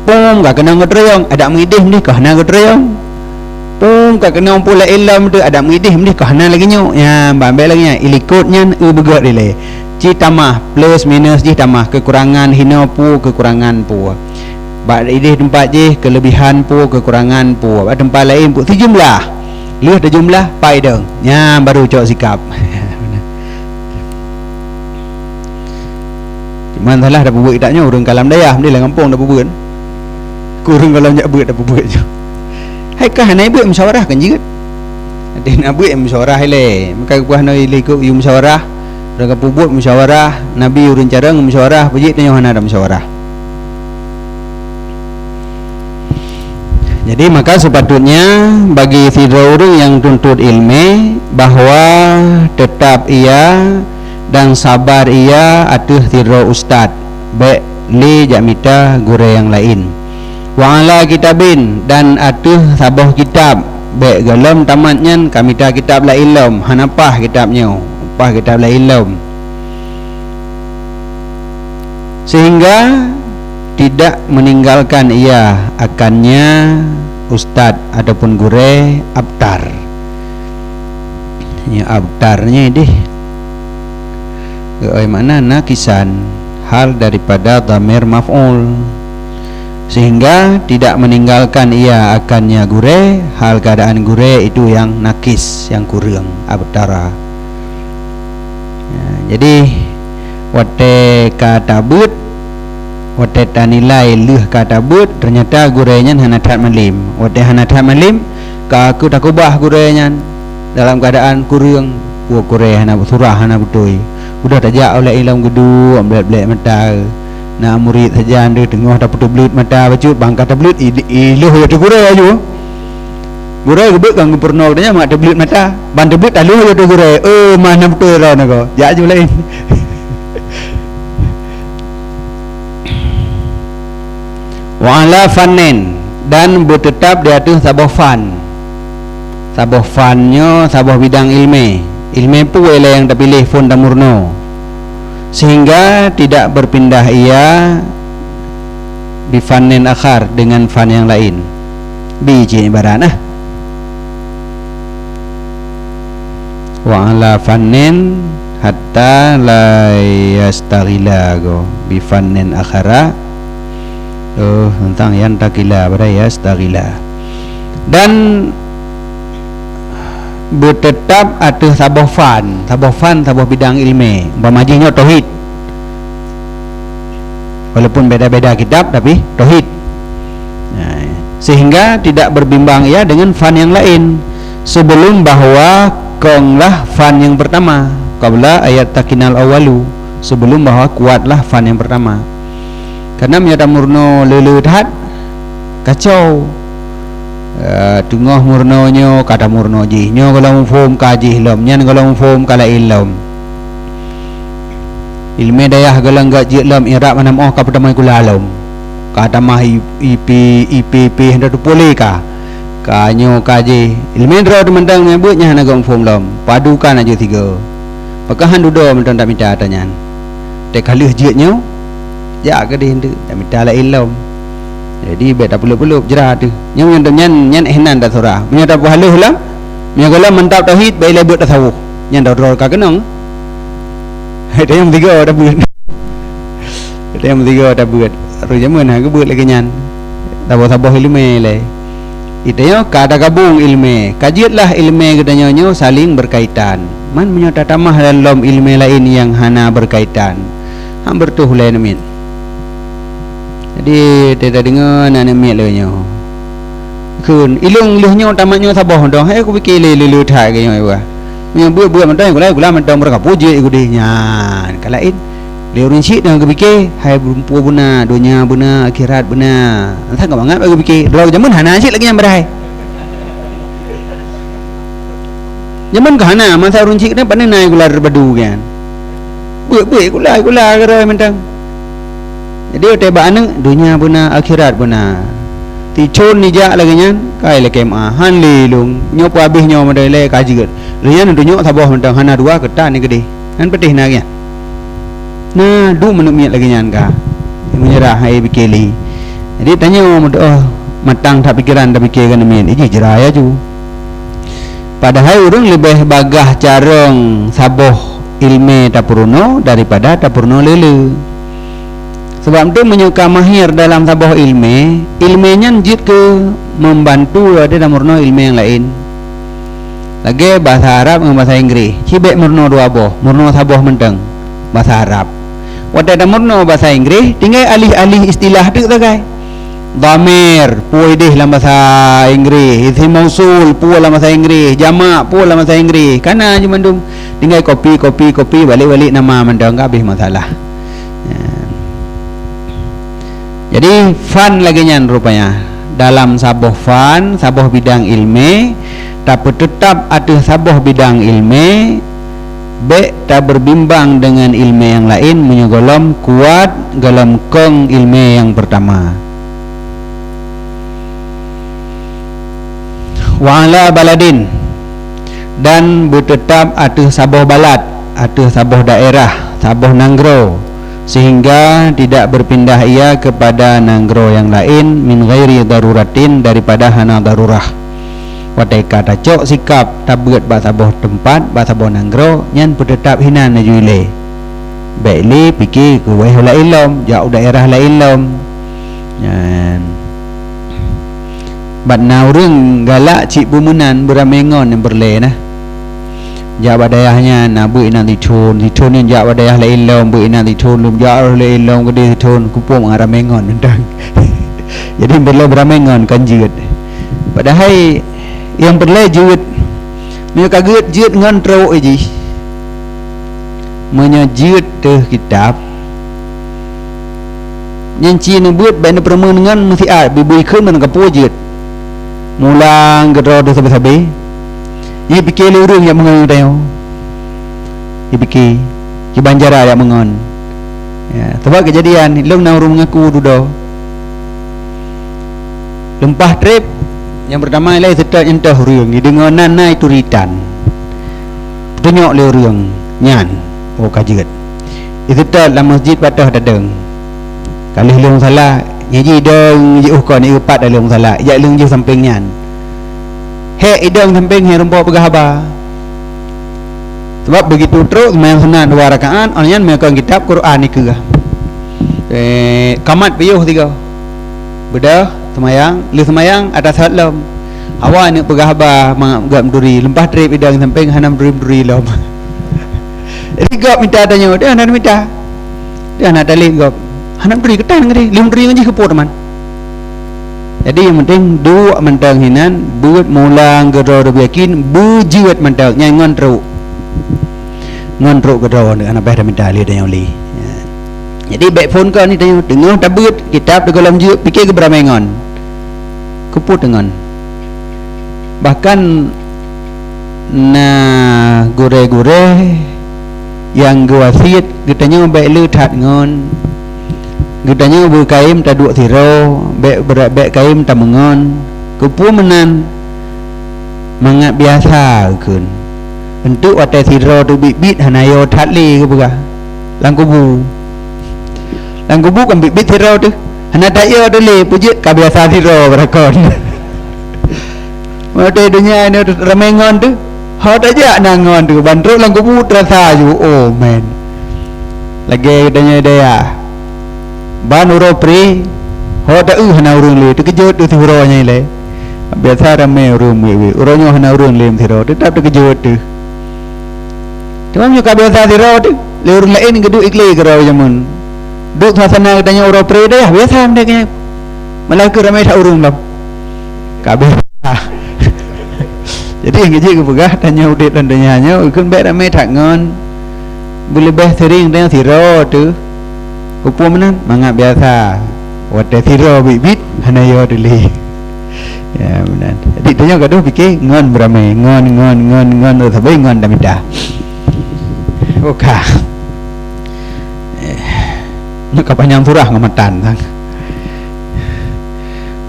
Pum ka keunong geuteurayong, adak meudeh meudeh ka hana geuteurayong. Pum ka keunong pula ilom tu, adak meudeh meudeh ka hana lagèe nyoe. Nyan, bak bèk lagèe nyan, ilikot nyan eu beugöt ilée. Ci tamah, plus minus jih tamah, keukurangan hinoe peue, keukurangan peue. Bak ideh teumpat jih, keulebihan peue, keukurangan peue. Bak teumpat laén peue, sijumlah. Lheueh teujumlah, pai dong. Nyan baru cok sikap. Cuman salah tapeubuet geutanyoe, ureueng kalam dayah, meunan lam gampông tapeubuet. Keu ureueng kalam jak beuet tapeubuet ju. Hai ka hana beuet musyawarah kan jeuet. Até na beuet musyawarah ilée. Maka geupeugah nyoe ilée keu yue musyawarah, ureueng ka peubuet musyawarah, nabi ureueng carông musyawarah, peue jeuet tanyoe hana ada musyawarah. Jadi, maka sepatutnya bagi sidroe ureueng nyang tuntut ileumé bahwa teutap ia dan sabar ia ateueh sidroe ustaz, bèk lé jak mita gurée nyang laén. Wa ala kitabin, dan ateueh saboh kitab, bèk gohlom tamat nyan ka mita kitab laén lom, hana paih kitab nyoe, paih kitab laén lom. Sehingga tidak meninggalkan ia akannya ustaz ataupun gurée abtar. Nya abtar nyoe deh. Geuoi makna nakisan, hal daripada dhamir maf'ul. Sehingga tidak meninggalkan ia akannya gurée, hal keadaan gurée itu yang nakis, yang kureueng, abtara. Ya, jadi, watée ka tabeuet, watée tanilai lheueh ka tabeuet, teunyata gurée nyan hana that malem. Watée hana that malem, ka keu takeubah gurée nyan dalam keuadaan kureueng, peue gurée hana, surah hana beutôi. Udah tajak ulée ilom geuduek, blek-blek mata. Na murit sajan deuh teungoh tapeuteubleuet mata bacut, bang ka tabeuet, i, ilôh ateueh gurée laju. Gurée geubeuet kan geupeurunoe geutanyoe mangat teubleuet mata. Ban teubleuet talôh laju ateueh gurée. Oh, mana beutôi droeneuh ko. Jak ju laén. Wa ala fannin, dan beuteutap di ateueh saboh fan. Saboh fan nyoe saboh bidang ileumé. Ileumé peue lé nyang tapiléh phon tameurunoe. Sehingga tidak berpindah ia bi fannin akhar, dengan fan nyang laén. Bi cit ibarat nah. Wa ala fannin hatta la yastaghila go bi fannin akhara. Oh, teuntang yantaghila, pada yastaghila. Dan beuteutab ateueh saboh fan, saboh fan, saboh bidang ilmé. Umpama jih nyoe tauhid. Walaupun beda-beda kitab, tapi tauhid. Nah, sehingga tidak berbimbang ia dengan fan yang lain sebelum bahwa konglah fan yang pertama, qabla an yattakinal awwalu, sebelum bahwa kuatlah fan yang pertama. Karena meunyoe tamurno le-le that, kacau. Eh, teungoh murno nyoe, ka tamurno jih. Nyoe gohlom muphom ka jih lom, nyan gohlom muphom ka laén lom. Ilmé dayah gohlom gak jeuet lom, i'rab hana meu'oh ka peutamah sikula lom. Ka tamah I-, I P, I P P hana teupuléh ka. Ka nyoe ka jih. Ilmé droe teuh mantong nyang beuet nyan hana geuphom lom. Padu ka na jeuet sigoe. Pakon han dudoe mantong tamita ata nyan. Teuka lheueh jeuet nyoe, jak keudeh enteuk, tamita laén lom. Jadi, bèk tapeulob-peulob jra teuh. Nyoe nyang nyan, nyan éh nan tasurah. Meunyoe tapeuhaloh lom, meunyoe gohlom mantap tauhid, bèk ilèe beuet tasawuf. Nyan droe-droe ka keunong. Hai, tayong tiga tabeuet. Tayong tiga tabeuet. Rôh jameun ha geubeuet lagèe nyan. Saboh-saboh ilmé lé. Geutanyoe ka tagabong ilmé. Ka jeuetlah ilmé geutanyoe nyoe saling berkaitan. Man meunyoe tatamah lam lom ilmé laén nyang hana berkaitan, han beureutoh lé aneuk miet. Jadi, teuka deungoe aneuk miet lé nyoe. Kheun, ilôn lheueh nyoe tamat nyoe saboh dong, hai kupike lé le-le that keu nyoe, wah. Meunyoe beuet-beuet mantong, gula-gula mantong, meureuka peue jeuet keu deh nyan, ka laén. Lé ureueng chik nyang geupike, hai peue beuna, donya beuna, akhirat beuna. Asai ka mangat bak geupike, droe jameun hana cit lagèe nyan padahai. Jameun ka hana, masa ureueng chik nyan pane na gula teupadu kan. Beuet-beuet gula, gula keudroe mantong. Jadi, watèe bak aneuk, donya beuna, akhirat beuna. Tithon nijak lagèe nyan, kai lakèe meu'ah, han lé lôn. Nyoe peuhabéh nyoe meudeh lé ka jeuet. Lheueh nyan tunyok saboh mantong, hana dua keutan ni keudeh. Nyan patéh na lagèe nyan. Na, duek aneuk miet lagèe nyan ka. Meunyeurah hai bike lé. Jadi, tanyoe meudoh matang that pikeran tapike keu aneuk miet. Iji jra ya ju. Padahai ureueng leubeh bagaih carông saboh ilmé tapeurunoe daripada tapeurunoe le-le. Sabab tu meunyoe ka mahir dalam saboh ilmé, ilmé nyan jeuet keu membantu watèe tameurunoe ilmé nyang laén. Lagèe basa Arab ngon basa Inggréh, ci bèk meurunoe dua boh, meurunoe saboh mantong basa Arab. Watèe tameurunoe basa Inggréh, tinggai alih-alih istilah teuk sagai. Dhamir, peue ideh lam basa Inggréh, isim mausul, peue lam basa Inggréh, jamak, peue lam basa Inggréh. Ka na ju mandum. Tinggai kopi, kopi, kopi, balek-balek nama mantong, ka habéh masalah. Ya. Jadi, fan lagèe nyan rupanya. Dalam saboh fan, saboh bidang ilmé, tapeuteutab ateueh saboh bidang ilmé, bèk tabeubimbang deungon ilmé nyang laén meunyoe gohlom kuat gohlom kong ilmé nyang peurtama. Wa ala baladin, dan beuteutab ateueh saboh balad, ateueh saboh daerah, saboh nanggroe, sehingga tidak berpindah ia kepada nanggroe nyang laén min ghairi daruratin, daripada hana darurah. Watèe ka tacok sikap tabeuet bak saboh teumpat, bak saboh nanggroe, nyan peuteutab hinan laju ilèe. Bèk lé pike keu wéh laén lom, jak u daerah laén lom. Nyan. Ban na ureueng galak cit beu meunan beuramé ngon nyang peureulèe na. Jak bak dayah nyan na beuet inan sithon, sithon nyan jak bak dayah laén lom beuet inan sithon, lom jak laén lom keudeh sithon, kupeue mangat ramé ngon mantong. Jadi peureulèe beuramé ngon kon jeuet. Padahai nyang peureulèe jeuet. Meunyoe ka geuet jeuet ngon trok jih. Meunyoe jeuet teuh kitab, nyan ci neubeuet bèk neupeureumeun ngon meusiat, beu-beu ikheun meunan kapeue jeuet. Mulang keudroe teuh sabe-sabe. Jipike lé ureueng nyang meungon tanyoe. Jipike, kiban cara nyang meungon. Ya, sabab keujadian, lôn na ureueng meungaku dudoe. Leumpah trép, nyang peurtama ilèe seutôt nyentoh ureueng, jideungoe nan na ituritan. Tunyok lé ureueng nyan, oh ka jeuet. Iseutôt lam masjid bak toh tadong. Ka lheueh lôn salah, nyan jidong jiôh kon ieupat lôn salah, ijak lôn jeuet sampéng nyan. Hék idong sampéng, hék rumpok peugah haba. Sabab beugitu trok seumayang sunat dua rakaat, awak nyan meukon kitab Quran dikeue. Eh, kamat piôh sigoe. Beudôh seumayang, lheueh seumayang ata sot lom. Awai aneuk peugah haba mangat gop meuturi, leupah treb idong sampéng hana meuturi-meuturi lom. Jadi gop mita tanyoe, dia hana mita. Dia hana taleb gop. Hana meuturi keutan geude, lheueh meuturi ngon jih keupeue teuma. Jadi nyang penting duek mantong hinan, beuet mulang keudroe-droe beuyakin, beujeuet mantong nyan ngon trok. Ngon trok keudroe hana paih tamita lé tanyoe lé. Ya. Jadi bék phon kon tanyoe teungoh tabeuet kitab di gohlom jeuet pike keu beuramé ngon. Keupeue teungon. Bahkan na gurée-gurée nyang geuwasiet geutanyoe bék le that ngon, geutanyoe beukayém taduek sidroe, bék beura-, bék kayém tameungon. Keupeue meunan? Mangat biasa kheun. Eunteuk watée sidroe teubiet-biet hana yo that lé geupeugah. Lam kubu. Lam kubu kan biet-biet sidroe teuh. Hana that yo teuh lé, peujeuet ka biasa sidroe beurakon. Watée donya nyoe ramé ngon teuh, ho tajak na ngon teuh, ban trok lam kubu teurasa ju, oh man. Lagée donya daya. Ban uroe pre, ho ta-eu hana ureuëng lé, teukeujot teuh siuroe nyan ilée. Biasa ramé ureuëng miet-miet, uroe nyoe hana ureuëng lé meusidroe, teutap teukeujot teuh. Teuma meunyoe ka biasa sidroe teuh, lé ureuëng laén geuduek ikle keudroe jameun. Duek suasana geutanyoe uroe pre deh, biasa meunan keuh. Malah keu ramé that ureuëng lom. Ka biasa. Jadi nyang jeuet geupeugah tanyoe udeb lam donya nyoe, kheun bék ramé that ngon. Beuleubeh seuring tanyoe sidroe teuh. Keupeue meunan? Mangat biasa. Watée sidroe biet-biet, hana yo teuh lé. Ya, meunan. Jadi tanyoe gadoh pike ngon beuramé, ngon, ngon, ngon, ngon, sabe ngon tamita. Oka. Eh, nak ka panyang surah ngon matan sang.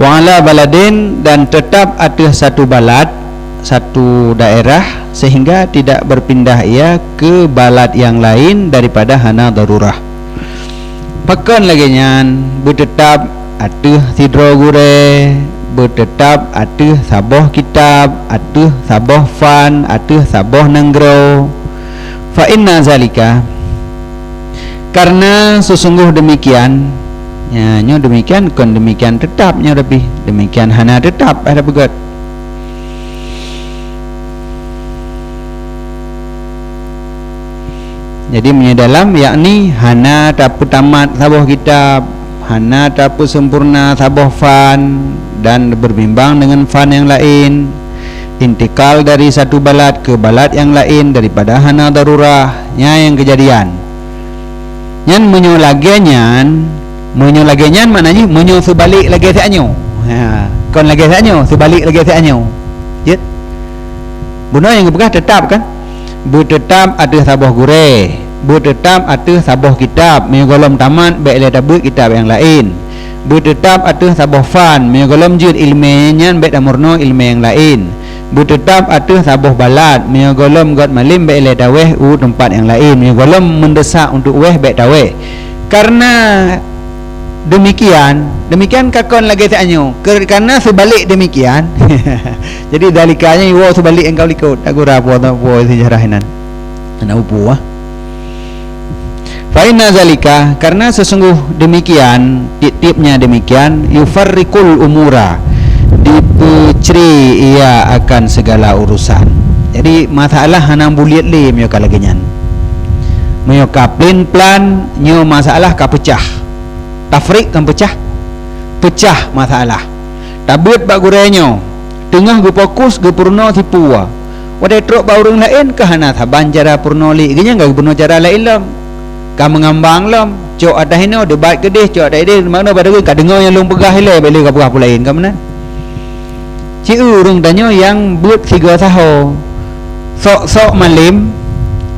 Wa ala baladin, dan tetap ateueh satu balad, satu daerah, sehingga tidak berpindah ia ke balad yang lain daripada hana darurah. Pakon lagée nyan, beuteutap ateueh sidroe gurée, beuteutap ateueh saboh kitab, ateueh saboh fan, ateueh saboh nanggroe. Fa inna zalika, karena sesungguh demikian, ya, nyoe demikian kon demikian tetap nyoe, tapi demikian hana tetap, ada peugét. Jadi meunyoe dalam, yakni hana tapeutamat saboh kitab, hana tapeusempurna saboh fan, dan berbimbang dengan fan yang lain, intikal dari satu balad ke balad yang lain daripada hana darurah, nyan nyang keujadian. Nyan meunyoe lagée nyan, meunyoe lagée nyan makna jih meunyoe seubalek lagée si anyoe. Ha, kon lagée si anyoe, seubalek lagée si anyoe. Jeuet? Bunoe nyang geupeugah teutap kan? Beuteutap ateueh saboh gurée, beuteutap ateueh saboh kitab, meunyoe gohlom tamat bék lé tabeuet kitab nyang laén. Beuteutap ateueh saboh fan, meunyoe gohlom jeuet iéleumé nyan bék tameurunoe iéleumé nyang laén. Beuteutap ateueh saboh balad, meunyoe gohlom gét malem bék lé tawéh u teumpat nyang laén, meunyoe gohlom meundesak untuk wéh bék tawéh. Kareuna deumikian, deumikian ka kon lagée si anyoe, keu-, kareuna seubalek deumikian. Jadi zalika nyan iwoe seubalek nyang ka likot, tak gura po, po seujarah inan. Hana upu ah. Fa inna zalika, karena sesungguh demikian, tiep-tiepnya demikian, yufarriqul umura, dipeucre ia akan segala urusan. Jadi masalah hana buliet lé meunyoe ka lagée nyan. Meunyoe ka plan-plan, nyoe masalah ka peucah. Tafriq kan peucah. Peucah masalah. Tabeuet bak gurée nyoe, teungoh geufokus geupeurunoe sipuwa. Watée trok bak ureuëng laén ka hana saban cara peurunoe lé, geuhnyan ka geupeurunoe cara laén lom. Ka meungambang lom, cok ateueh inoe, debat keudeh, cok ateueh ideh, makna pada ka deungoe nyang lôn peugah ilée, bék lé ka peugah peue laén, ka meunan. Ci ureuëng tanyoe nyang beuet sigoe saho. Sok-sok malem,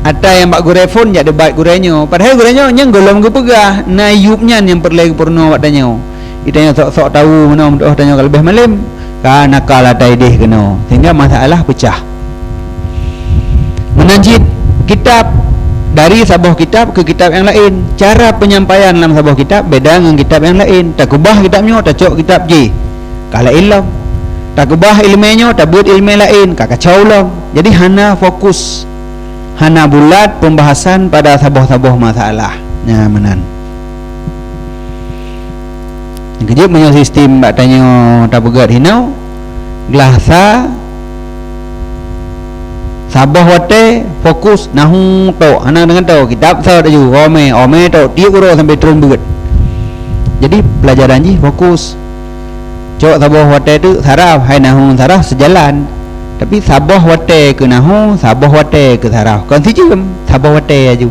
ata nyang bak gurée phon jak debat gurée nyoe. Padahai gurée nyoe nyang gohlom geupeugah, na yueb nyan nyang peureulée geupeurunoe bak tanyoe. Geutanyoe sok-sok tawu meunoe meudoh tanyoe ka leubeh malem. Ka nakal ata ideh keunoe, sehingga masalah peucah. Meunan cit kitab, dari saboh kitab keu kitab nyang laén. Cara penyampaian lam saboh kitab beda ngon kitab nyang laén. Takeubah kitab nyoe, tacok kitab jih, ka laén lom. Takeubah iéleumé nyoe, tabeuet iéleumé laén, ka kacau lom. Jadi hana fokus, hana bulat pembahasan pada saboh-saboh masalah. Nyan meunan. Nyang keujeuet meunyoe sistem bak tanyoe tapeugét hinoe, Glah sa, saboh watée fokus nahu tok, hana deungon tok, kitab sa taju, ome, ome tok, tiep uroe sampai treun beuet. Jadi, pelajaran jih fokus. Cok saboh watée tu saraf, hai nahu saraf sejalan. Tapi saboh watée keu nahu, saboh watée keu saraf. Kon sijeuem, saboh watée aju.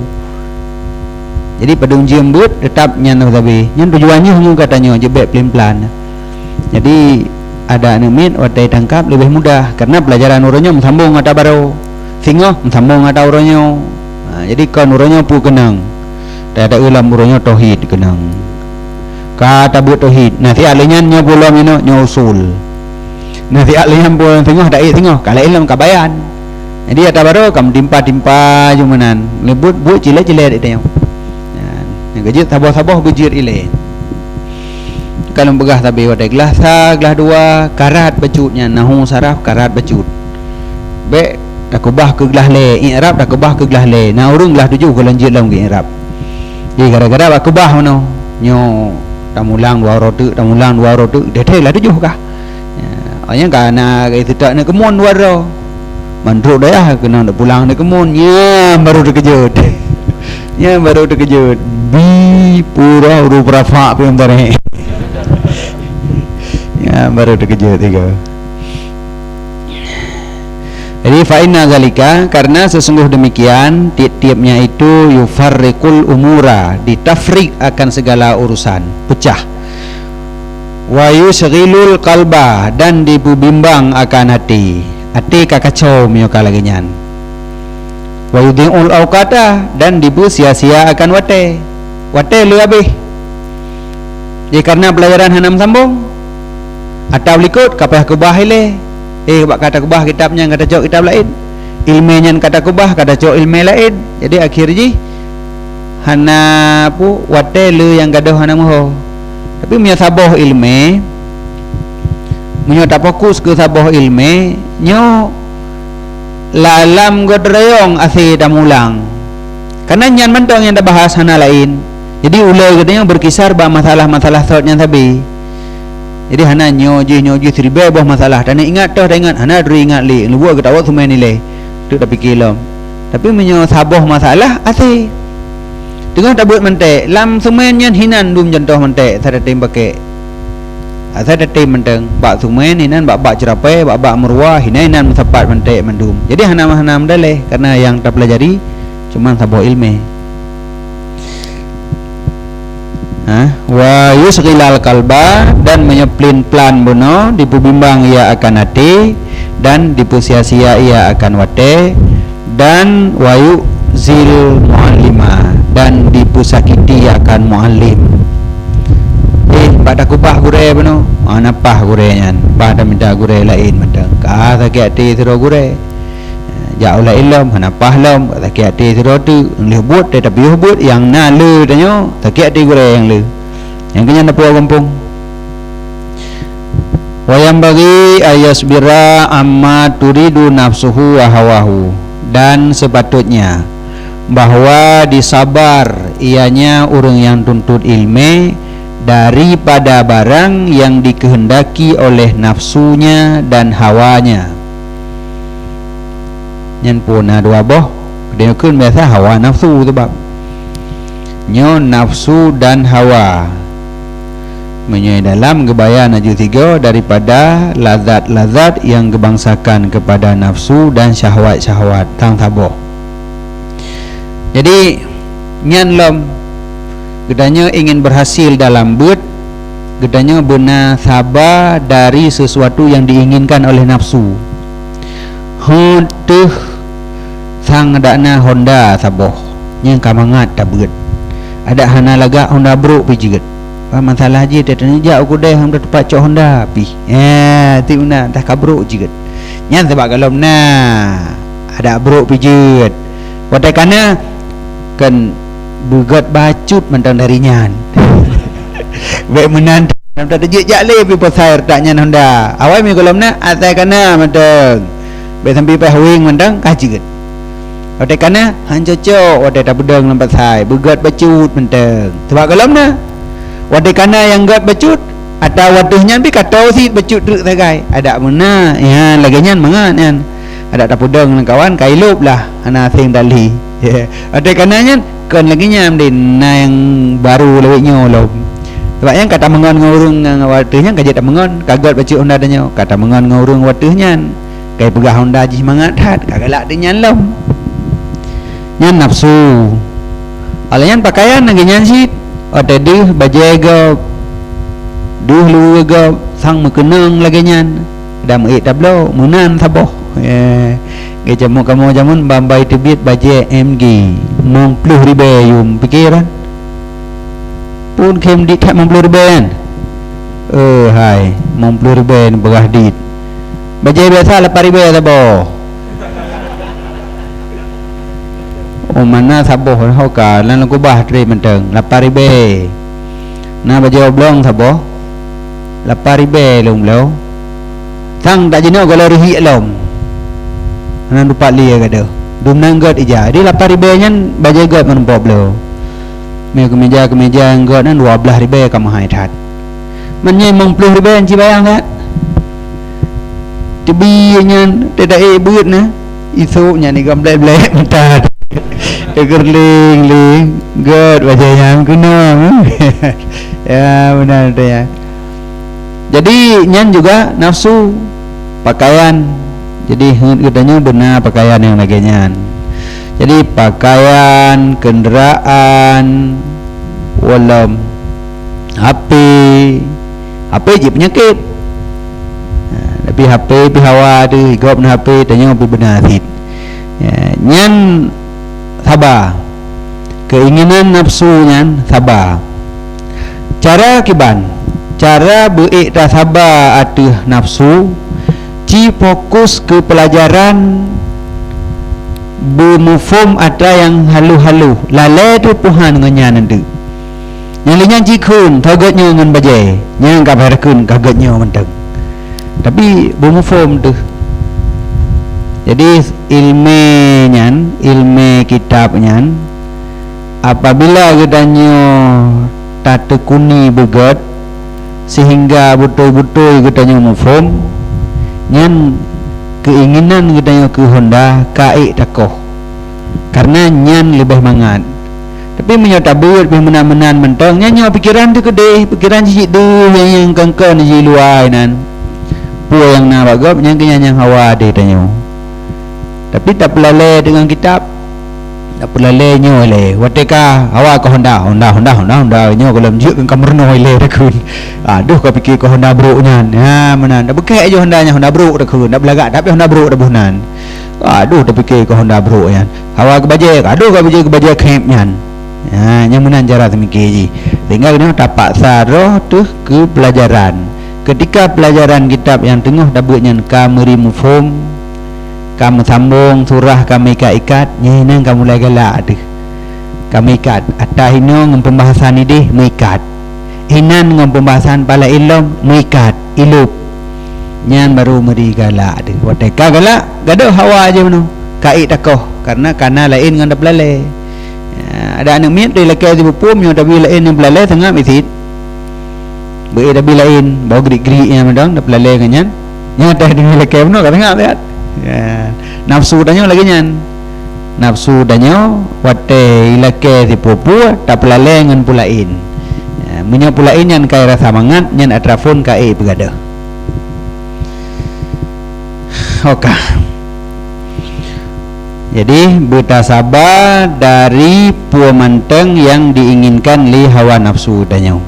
Jadi padum jeuem beuet, teutap nyan sabe. Nyan tujuan jih nyoe geutanyoe jeuet bèk pelan-pelan. Jadi adak neumiet watée tangkap leubeh mudah, karena pelajaran uroe nyoe meusambong ata baroe. Singoh meusambong ata uroe nyoe. Ha, jadi kon uroe nyoe peue keunong. Ata-ata lom uroe nyoe tauhid keunong. Ka tabeuet tauhid. Nah, siat lé nyan nyoe peue lom inoe, nyoe usul. Nah, siat lé nyan peue lom singoh, dak ék singoh, ka laén lom ka bayan. Jadi ata baroe ka meutimpa-timpa ju meunan. Lé buet, buet cilée-cilée dak teunyong. Nyan, nyang keujeuet saboh-saboh beujeuet ilée. Ka lôn peugah sabe watée glah sa, glah dua, karat bacut nyan, nahu saraf karat bacut. Bèk takeubah keu glah lhée, i'rab takeubah keu glah lhée. Na ureuëng glah tujoh goh lom jeuet lom keu i'rab. Jadi gara-gara bak keubah meunoe, nyoe tamulang dua uroe teuk, tamulang dua uroe teuk, deh-deh glah tujoh kah. Ya, awaknyan ka na seutôt neuk keumuen dua droe. Mandum dayah keunoe pulang neuk keumuen, nyan baru teukeujot. Nyan baru teukeujot. Bi pura huruf rafa pih meutarek. Nyan baru teukeujot tiga. Jadi fa inna zalika, karena sesungguh demikian, tiep-tiepnya itu yufarriqul umura, ditafrik akan segala urusan, pecah. Wa yusyghilul qalba, dan dipeubimbang akan até. Até ka kacau meunyoe ka lagée nyan. Wa yudhi'ul awqata, dan dipeusia-sia akan watée. Watée lé habéh. Jadi karena pelajaran hana meusambong, atau likot ka payah keubah ilée. Eh, bak ka takeubah kitab nyan ka tacok kitab laén. Ileumé nyan ka takeubah ka tacok ileumé laén. Jadi akhir jih hana pu watée le nyang gadôh hana meuho. Tapi meunyoe saboh ileumé, meunyoe tafokus keu saboh ileumé, nyoe lam gotreuyong asé tamulang. Karena nyan mantong nyang tabahas hana laén. Jadi ulée geutanyoe berkisar bak masalah-masalah sot nyan sabe. Jadi hana nyoe jih, nyoe jih, siribée boh masalah. Tanyoe ingat toh taingat, hana teuingat lé. Leubuet geutawök seumén ilée. Teuk tapike lom. Tapi meunyoe saboh masalah, asé. Teungoh tabeuet manték, lam seumén nyan hinan dum contoh manték, asai tatem pakék. Asai tatem mantong, bak seumén hinan, bak, bak ceurapée, bak, bak meuruwa, hinan-hinan meusapat manték mandum. Jadi hana, hana meudaléh, karena nyang tapelajari cuman saboh ileumé. Ha? Wa yusyghilal qalba, dan meunyoe plin-plan bunoe, dipeubimbang ia akan até, dan dipeusia-sia ia akan watée, dan wa yu'zil mu'allima, dan dipeusakiti akan muallim. Eh, bak takeubah gurée bunoe, ha, na paih gurée nyan, bah tamita gurée laén mantong. Ka sakét até sidroe gurée. Jak u laén lom, hana paih lom, sakét até sidroe teuk. Lheueh buet, tapi lheueh buet nyang na le tanyoe, sakét até gurée nyang le. Nyang keu nyan na puwoe gampông. Wa yanbaghi ayyasbira amma turidu nafsuhu wa hawahu. Dan sepatutnya bahwa disabar ianya ureuëng nyang tuntot ileumé daripada barang yang dikehendaki oleh nafsunya dan hawanya. Nyan pun na dua boh. Geutanyoe kheun biasa hawa nafsu, sabab nyoe nafsu dan hawa. Meunyoe dalam geubayan aju tiga daripada lazat-lazat yang geubangsakan kepada nafsu dan syahwat-syahwat, tang saboh. Jadi, nyan lom, geutanyoe ingin berhasil dalam beuet, geutanyoe beuna saba dari sesuatu yang diinginkan oleh nafsu. Ho teuh sang dak na honda saboh, nyang ka mangat tabeuet. Adak hana lagak honda brok pih jeuet. Bah masalah jih, teuh jak u keudè hana teumpat cok honda pih. Eh, ti beuna, tah ka brok jeuet. Nyan sabab gohlom na, adak brok pih jeuet. Watèe ka na, kan beugöt bacut mantong dari nyan. Bèk meunan, mantong teujeuet jak lé pih pasai reutak nyan honda. Awai mi gohlom na, asai ka na mantong. Bèk sampai paih weng mantong, ka jeuet. Watèe ka na, han cocok watèe tapeudong lam pasai, beugöt bacut mantong. Sabab gohlom na, watèe ka na nyang göt bacut, Ata watèe nyan pih ka toe cit bacut treuk sagai. Adak meuna, ya, lagèe nyan mangat nyan. Adak tapeudong ngon kawan, ka ilôb lah, hana asèng tali. Watèe ka na nyan, kon lagèe nyan deh, na nyang barô lawét nyoe lom. Sabab nyan ka tameungon ngon ureueng nyan, watèe nyan ka jeuet tameungon, ka gèt bacut honda tanyoe, ka tameungon ngon ureueng watèe nyan. Ka ipeugah honda jih mangat that, ka galak teuk nyan lom. Nyan nafsu. Alah nyan pakaian lagèe nyan cit. Watèe deuh bajèe gob, deuh luweue gob, sang meukeunong lagèe nyan. Dan meuék tabloe, meunan saboh. Eh, geucamuk kamoe jameun bambai teubiet bajèe M G, limong ploh ribèe yum piké nyan. Phôn khem dit that limong ploh ribèe nyan. Eh, hai, limong ploh ribèe nyan peugah dit. Bajèe biasa lapan ribèe saboh. Oh, mana saboh ho ka, lam kubah trép mantong, lapan ribèe. Na bajèe oblong saboh, lapan ribèe lôn bloe. Sang tajinoe gohlom reuhiek lom. Hana dupat lé gadôh. Dumnan gèt ija. Jadi lapan ribèe nyan bajèe gèt meurumpok bloe. Mé keumeja-keumeja nyang gèt nyan dua blaih ribèe ka meuhai that. Man nyan limong ploh ribèe ci bayang that. Teubi nyan teudaék beuet na. Isôk nyan igom blek-blek mata. Teugeurling-ling gèt bajèe nyan keunong. Ya, beuna tu ya. Jadi nyan juga nafsu pakaian. Jadi heuet geutanyoe beuna pakaian nyang lagèe nyan. Jadi pakaian, kenderaan, walom, H P, H P jeuet peunyakét. Ha, tapi H P pih hawa teuh, gob na H P, tanyoe pih beuna cit. Ya, nyan saba. Keinginan nafsu nyan saba. Cara kiban, cara beuék tasaba ateueh nafsu, ci fokus keu peulajaran beumuphom atra nyang haloh-haloh, lalè teuh puhan ngon nyan eunteuk. Nyang lheueh nyan ci kheun, ka gèt nyoe ngon bajèe, nyan ka bhai kheun ka gèt nyoe mantong. Tapi beumuphom teuh. Jadi ileumèe nyan, ileumèe kitab nyan, apabila geutanyoe tateukuni beugèt sehingga beutôi-beutôi geutanyoe muphom, nyan keinginan geutanyoe keu honda ka ék takoh. Karena nyan leubeh mangat. Tapi meunyoe tabeuet pih meunan-meunan mantong, nyan nyoe pikeran teuh keudeh, pikeran jih deuh nyang, nyang kon-kon jiluwa nan. Peue nyang na bak gob, nyan keuh nyan nyang hawa deh tanyoe. Tapi tapeulalè deungon kitab, tapeulalè nyoe lé. Watèe ka hawa keu honda, honda, honda, honda, honda, nyoe gohlom jeuet keu ka meurunoe lé takheun. Adoh, ka pike keu honda brok nyan. Ha, meunan. Tabeukek ju honda nyan, honda brok takheun. Tabeulagak, tapi honda brok taboh nan. Adoh, tapike keu honda brok nyan. Hawa keu bajèe, adoh, ka bajèe, keu bajèe khép nyan. Ha, nyan meunan cara teumike jih. Sehingga keunoe tapaksa droe teuh keu peulajaran. Keutika peulajaran kitab nyang teungoh tabeuet nyan ka meuri muphom, ka meusambong surah, ka meuikat-ikat, nyan inan ka mulai galak teuh. Ka meuikat, ata hinoe ngon peumbahasan ideh meuikat. Inan ngon peumbahasan pala ilom meuikat, ilôb. Nyan barô meuri galak teuh. Watèe ka galak, gadôh hawa jih meunoe. Ka ék takoh, karena ka na laén ngon tapeulalè. Ya, adak aneuk miet dilakèe sipupu, meunyoe tabi laén nyang peulalè, seungab cit. Beu tabi laén, bau grik-grik nyan mantong, tapeulalè ngon nyan. Nyan teuh dilakèe meunoe ka seungab siat. Ya, nafsu tanyoe lagèe nyan. Nafsu tanyoe watèe ilakèe sipeue-peue tapeulalè ngon peue laén. Ya, meunyoe peue laén nyan ka irasa mangat, nyan atra phôn ka ék peugadôh. Oka. Jadi, beutasaba dari peue mantong nyang diinginkan lé hawa nafsu tanyoe.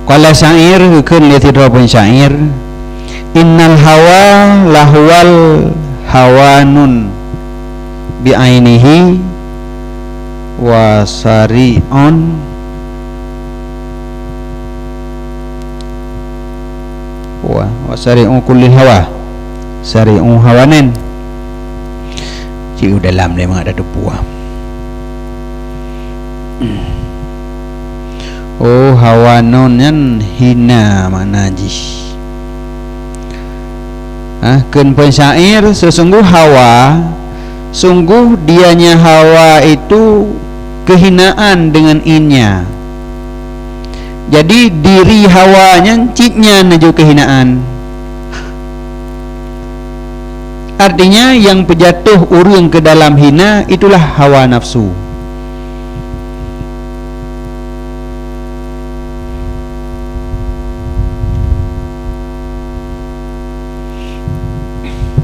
Qala syair, geukheun lé sidroe peun syair, "Innal hawa lahuwal hawanun bi'ainihi wa sari'un wa, wa sari'u kullil hawa, sari'u hawanan." Cit u dalam lé mangat tateupeue. Oh, hawa non nyan hina makna jih. Ah, kheun pensyair, sesungguh hawa, sungguh dianya hawa itu kehinaan dengan innya. Jadi, diri hawa nyan cit nyan laju keuhinaan. Artinya, nyang peujatoh ureuëng keu dalam hina itulah hawa nafsu.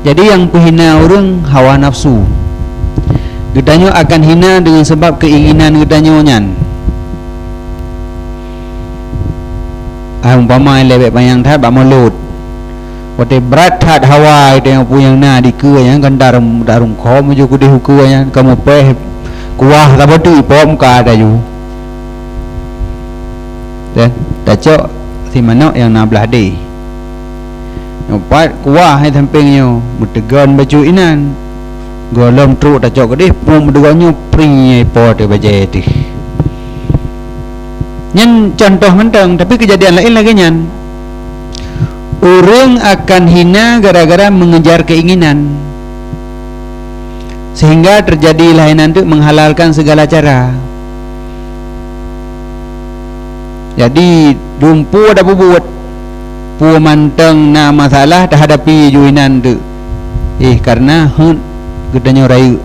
Jadi, nyang peuhina ureuëng hawa nafsu. Geutanyoe akan hina deungon sabab keuinginan geutanyoe nyan. Ah, umpama lé bék panyang that bak mulod. Watée brat that hawa geutanyoe peue nyang na dikeue nyan kan darum, darum khom ju keudeh ukeue nyan, kamoe péh kuah saboh teuk ipok muka taju. Dan tacok si manok nyang na blah deh. Nyoe pat kuah hai sampéng nyoe, meuteugon bacut inan. Gohlom trok tacok keudeh, pum dua nyoe pring nyai po teuh bajée teuh. Nyan contoh mantong, tapi keujadian laén lagée nyan. Ureuëng akan hina gara-gara mengejar keinginan, sehingga terjadi laénan teuk menghalalkan segala cara. Jadi, dumpeue tapubuet, peue mantong na masalah tahadapi ju inan teuk. Eh, karena heuet geutanyoe rayeuk.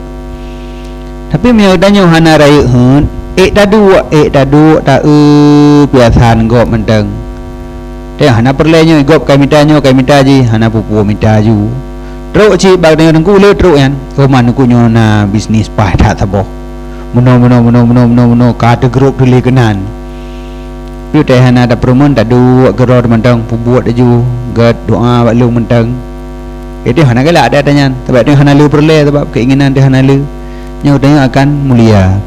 Tapi meunyoe geutanyoe hana rayeuk heuet, ék taduek, ék taduek, ta-eu piasan gob mantong. Teuh hana peureulée nyoe, gob ka mita nyoe, ka mita jih, hana peue-peue mita ju. Trok cit bak tanyoe teungku le trok nyan. Oh, man teungku nyoe na bisnis paih that saboh. Meunoe, meunoe, meunoe, meunoe, meunoe, meunoe, ka teugrôp tuléh keunan. Piôh teuh hana tapeureumeun, taduek keudroe mantong, peubuet laju, gét doa bak lôn mantong. Itu hana galak ada nyan, sabab itu hana le peureulée, sabab keinginan teuh hana le. Nyoe tanyoe akan mulia.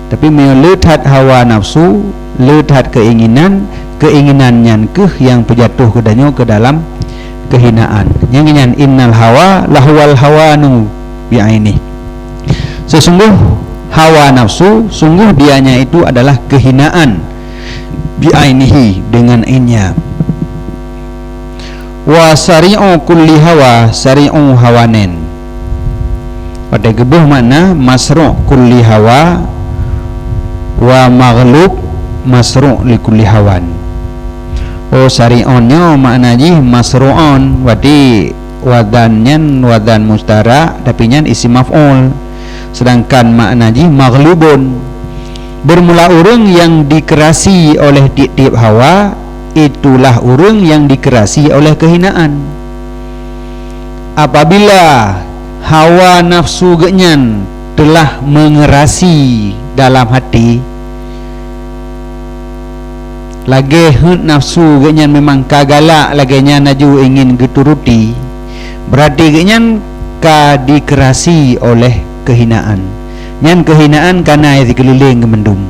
Tapi meunyoe le that hawa nafsu, le that keinginan, keinginan nyan keuh nyang peujatoh geutanyoe keu dalam keuhinaan. Nyang nyan, innal hawa lahuwal hawanu bi'ainih. Sesungguh hawa nafsu, sungguh dianya itu adalah keuhinaan bi'ainihi, dengan ainnya. Wa sari'u kulli hawa, sari'u hawanen. Watée geuboh makna masru' kulli hawa wa maghlub masru' li kulli hawan. Oh, sari'un nyoe makna jih masru'un, berarti wazan nyan wazan mustarak, tapi nyan isim maf'ul. Sedangkan makna jih maghlubun. Bermula ureuëng nyang dikeurasi oleh tieb-tieb hawa, itulah ureuëng nyang dikeurasi oleh keuhinaan. Apabila hawa nafsu geuhnyan telah mengeurasi dalam hati, lagée heuet nafsu geuhnyan memang ka galak lagée nyan laju ingin geuturuti, berarti geuhnyan ka dikeurasi oleh keuhinaan. Nyan keuhinaan ka na sikeulileng geuh mandum.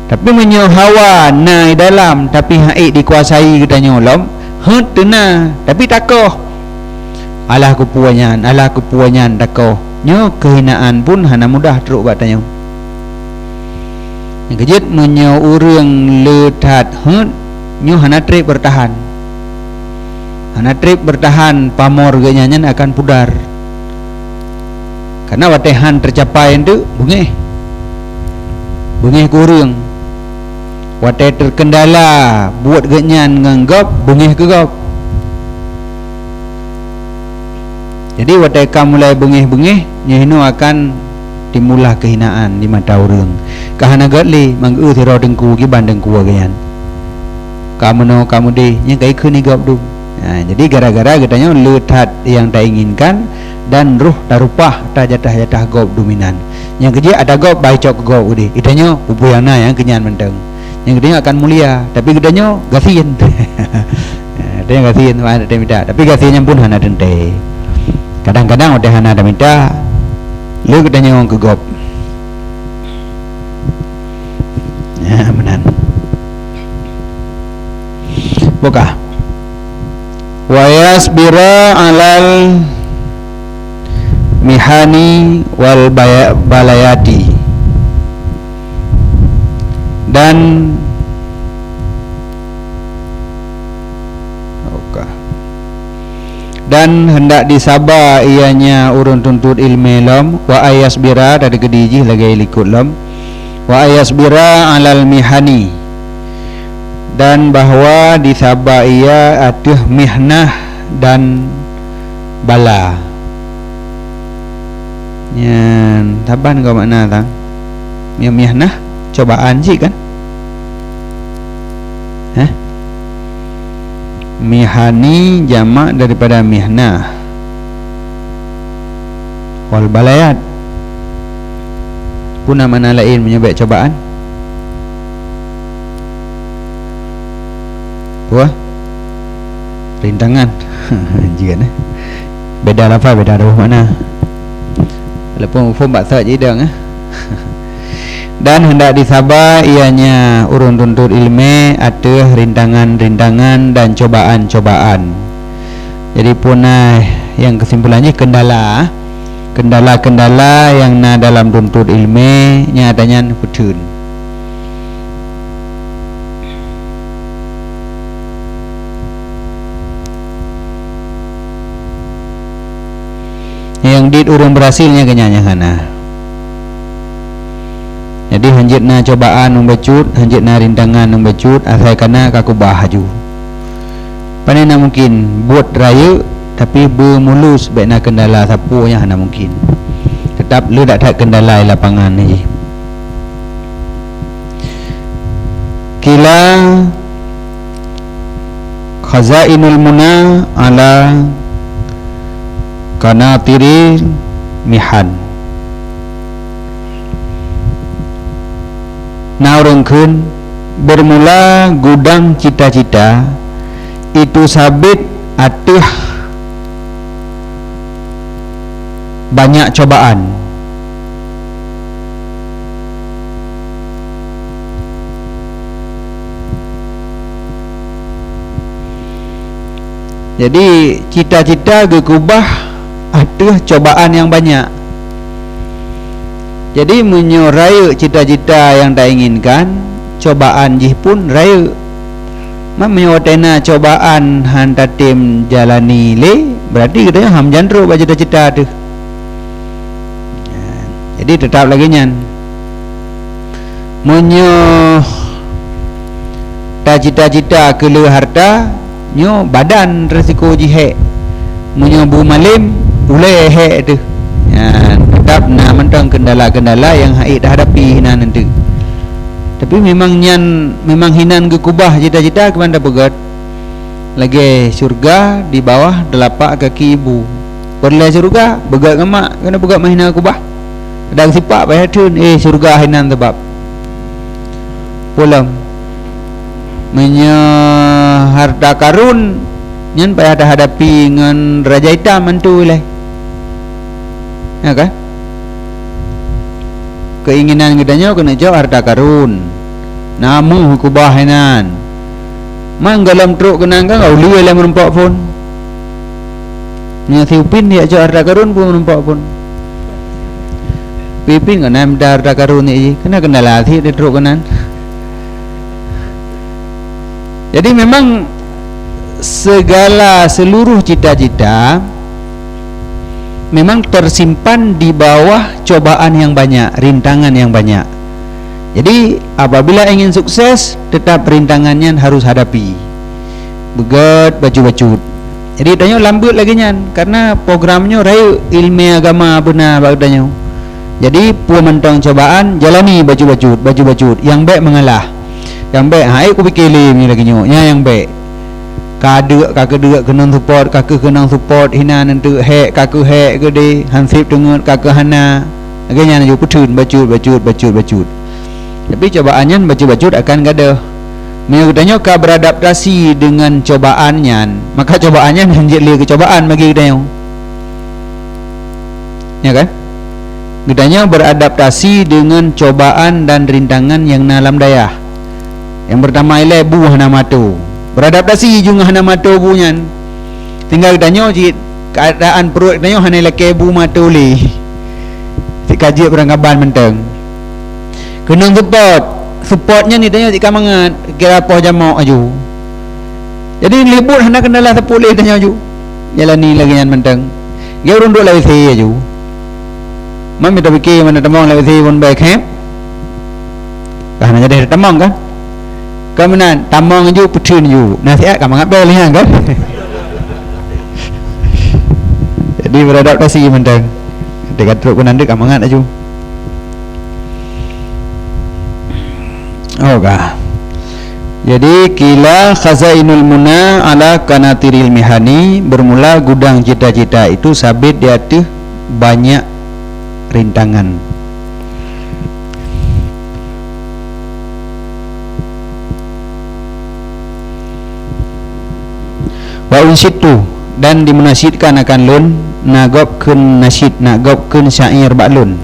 Tapi meunyoe hawa na i dalam, tapi hana ék dikuasai geutanyoe lom, heuet teuna, tapi takoh. Alah keupeue nyan, alah keupeue nyan takoh. Nyoe keuhinaan pun hana mudah trok bak tanyoe. Nyang keujeuet, meunyoe ureuëng le that heuet, nyoe hana treb beurtahan. Hana treb beurtahan, pamor geuhnyan nyan akan pudar. Karena watée han teucapai eunteuk, beungéh. Beungéh keu ureuëng. Watée teukeundala buet geuhnyan ngon gob, beungéh keu gob. Jadi, watée ka mulai beungéh-beungéh, nyoe hinoe akan timbullah keuhinaan di mata ureuëng. Ka hana gét lé, manggeu sidroe teungku kiban teungku geuhnyan. Ka meunoe, ka meudeh, nyang ka ikheun gob dum. Ha, jadi, gara-gara geutanyoe le that nyang tainginkan dan roh tarupah ata jatah-jatah gob dum inan. Nyang keujeuet ata gob bai cok keu gob udeh. Geutanyoe peue-peue nyang na nyang keunyan mantong. Nyang geutanyoe akan mulia, tapi geutanyoe gasien. Geutanyoe gasien, wah, ada mita. Tapi gasien nyan pun hana teuntée. Kadang-kadang watée hana ada mita, le geutanyoe keu gob. Ya, meunan. Buka. Wa yasbira alal mihani wal baya-, balayati. Dan, oka. Dan hendak disaba ianya ureuëng tuntot ileumé lom, wa ayasbira, tadi keudijih lagée likot lom, Wa ayasbira alal mihani, dan bahwa disaba ia ateueh mihnah dan bala. Nyan saban keu makna tang. Mi-, mihnah cobaan cit kan? Hah? Mihani jamak daripada mihnah. Wal balayat. Peue na makna laén meunyoe bèk cobaan? Peue? Rintangan. Jeuet, eh. Beda lafaz, beda ruh makna. Walaupun muphom bak that jidong, eh. Dan hendak disaba ianya ureuëng tuntut ileumé ateueh rintangan-rintangan dan cobaan-cobaan. Jadi, peue na nyang keusimpulan jih kendala, kendala-kendala nyang na dalam tuntut ileumé nyan ata nyan peutheun. Nyang dit ureuëng beurhasil nyan keunyan nyang hana. Jadi, hanjeuet na cobaan nyang bacut, hanjeuet na rintangan nyang bacut, asai kana ka keubah aju. Pane na mungkin buet rayeuk, tapi beumulus bèk na kendala sapeue nyang hana mungkin. Teutap le that-that kendala di lapangan jih. Qila khazainul muna ala qanatiril mihan. Na ureuëng kheun, bermula gudang cita-cita itu sabit ateueh banyak cobaan. Jadi, cita-cita geukeubah ateueh cobaan nyang banyak. Jadi, meunyoe rayeuk cita-cita nyang tainginkan, cobaan jih pun rayeuk. Man meunyoe watée na cobaan han tatem jalani lé, beurati geutanyoe han meujan trok bak cita-cita teuh. Jadi, teutap lagée nyan. Meunyoe tacita-cita keu le hareuta, nyoe badan risiko jih hék. Meunyoe bu malem, ulée hék teuh. Nyan, teutap na mantong kendala-kendala nyang hait tahadapi hinan eunteuk. Tapi memang nyan, memang hinan geukeubah cita-cita keuban tapeugét. Lagée syeuruga di bawah teulapak kaki ibu. Peureulée syeuruga, beugét ngon mak, keuneuk beugét meuhina keubah. Kadang sipak payah theun, eh, syeuruga hinan sabab. Peue lom, meunyoe hareuta karun, nyan payah tahadapi ngon raja itam hantu ilée. Ya kan? Keuinginan geutanyoe keuneuk cok hareuta karun. Na meuh keubah inan. Man gohlom trok keunan ka, ka uleue lé meurumpok phon. Meunyoe si Upin jak cok hareuta karun pun meurumpok phon. Upin ka na mita hareuta karun jih, keuneuk keundala sit trok keunan. Jadi, memang segala, seluruh cita-cita memang tersimpan di bawah cobaan yang banyak, rintangan yang banyak. Jadi, apabila ingin sukses, tetap rintangan nyan harus hadapi. Beugét bacut-bacut. Jadi, tanyoe lambeuet lagée nyan, karena program nyoe rayeuk ileumé agama beuna bak tanyoe. Jadi, peue mantong cobaan, jalani bacut-bacut, bacut-bacut. Nyang bék meungalah. Nyang bék, hai kupike lé meunyoe lagée nyoe, nyan nyang bék. Ka deuk, ka keudeuk, keunong support, ka keuh keunong support, hinan eunteuk hék, ka keuh hék keudeh, hanseb teungeut, ka keuh hana. Lagée nyan laju peutheun, bacut, bacut, bacut, bacut. Tapi cobaan nyan bacut-bacut akan gadôh. Meunyoe geutanyoe ka beradaptasi deungon cobaan nyan, maka cobaan nyan hanjeuet lé keu cobaan bagi geutanyoe. Ya kan? Geutanyoe beradaptasi deungon cobaan dan rintangan nyang na lam dayah. Nyang peurtama ilée bu hana mato. Beradaptasi ju ngon hana mato bu nyan. Tinggai geutanyoe cit keuadaan pruet geutanyoe hana ilakée bu mato lé. Cit ka jeuet beurangkaban mantong. Keunong support. Support nyan geutanyoe cit ka mangat, kira poh jamok aju. Jadi, lé buet hana keundala sapeue lé tanyoe ju. Jalani lagée nyan mantong. Geu ureuëng duek lam WC aju. Man mita pike mana tamong lam WC pun baik, hé? Ka hana jadi tamong kan? Ka meunan, tamong ju, peutheun ju. Nasihat ka mangat bèe lé nyan kan? Jadi beradaptasi mantong. Teuka trok keunan deuek ka mangat laju. Oh ka. Jadi, qila khazainul muna ala qanatiril mihani, bermula gudang cita-cita itu sabit di ateueh banyak rintangan. Wa unsyitu, dan dimunasyidkan akan lôn, na gob kheun nasyid, na gob kheun syair bak lôn.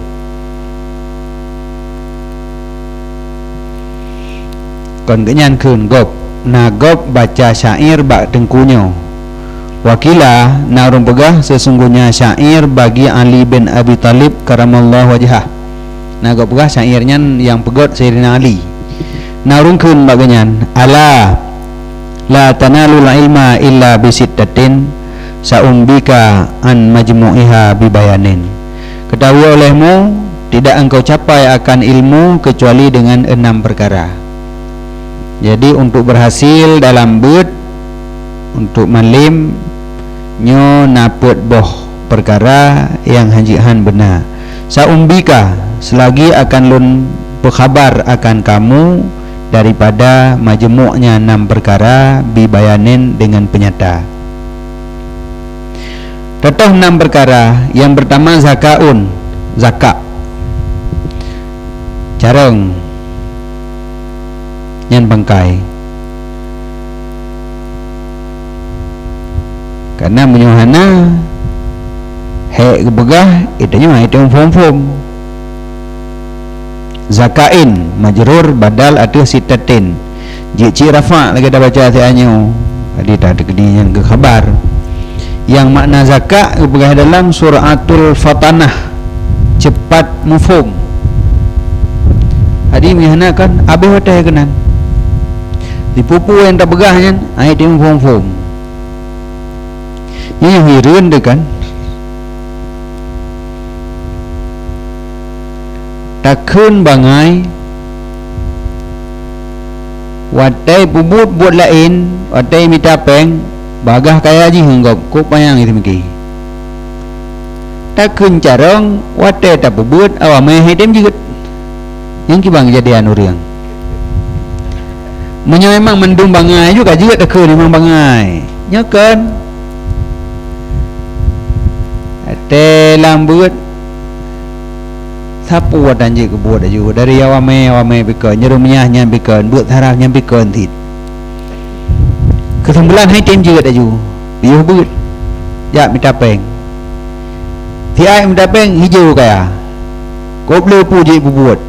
Kon geuhnyan kheun gob, na gob baca syair bak teungku nyoe. Wa qila, na ureuëng peugah, sesungguhnya syair bagi Ali bin Abi Thalib karamallahu wajhah. Na gob peugah syair nyan nyang peugét Saidina Ali. Na ureuëng kheun bak geuhnyan, "Ala la tanalul ilma illa bisittatin, sa'umbika an majmu'iha bibayanin." Ketahui olehmu, tidak engkau capai akan ilmu kecuali dengan enam perkara. Jadi, untuk berhasil dalam beuet, untuk malem, nyoe na peuet boh peukara nyang hanjeuet han beuna. Sa'umbika, seulagi akan lôn peukhabar akan kamu daripada majmuknya nam peukara bibayanin deungon peunyata. Contoh nam peukara, nyang peurtama zakaun, zakak. Carông. Nyan bangkai. Karena meunyoe hana, hék geupeugah, geutanyoe han item phom-phom. Zakain majrur badal ateueh sittatin. Jeuet cit rafa' lagèe tabaca siat nyoe. Jadi tateukeudi nyang keu khabar. Nyang makna zakak geupeugah dalam suratul fatanah, cepat muphom. Jadi meuhana kan abéh watèe keunan. Dipupu nyang tapeugah nyan, han item phom-phom. Nyan nyang hireuen teuh kan. Takheun bangai, watèe peubuet buet laén, watèe mita péng, bagaih kaya jih ngon gob, kok panyang jih teumiki. Takheun carông, watèe tapeubuet, awak meuhai tem jeuet. Nyang kiban keujadian ureueng. Meunyoe memang mandum bangai ju ka jeuet takheun memang bangai. Nyoe kon. Watèe lam beuet, sapu watèe jeuet keu buet aju. Dari awak mè, awak mè pikon, nyeuruh meunyan nyan pikon, beuet saraf nyan pikon cit. Keusumbulan han item jeuet aju. Piôh beuet. Jak mita péng. Siat mita péng hijau kaya. Kok le peue jeuet peubuet.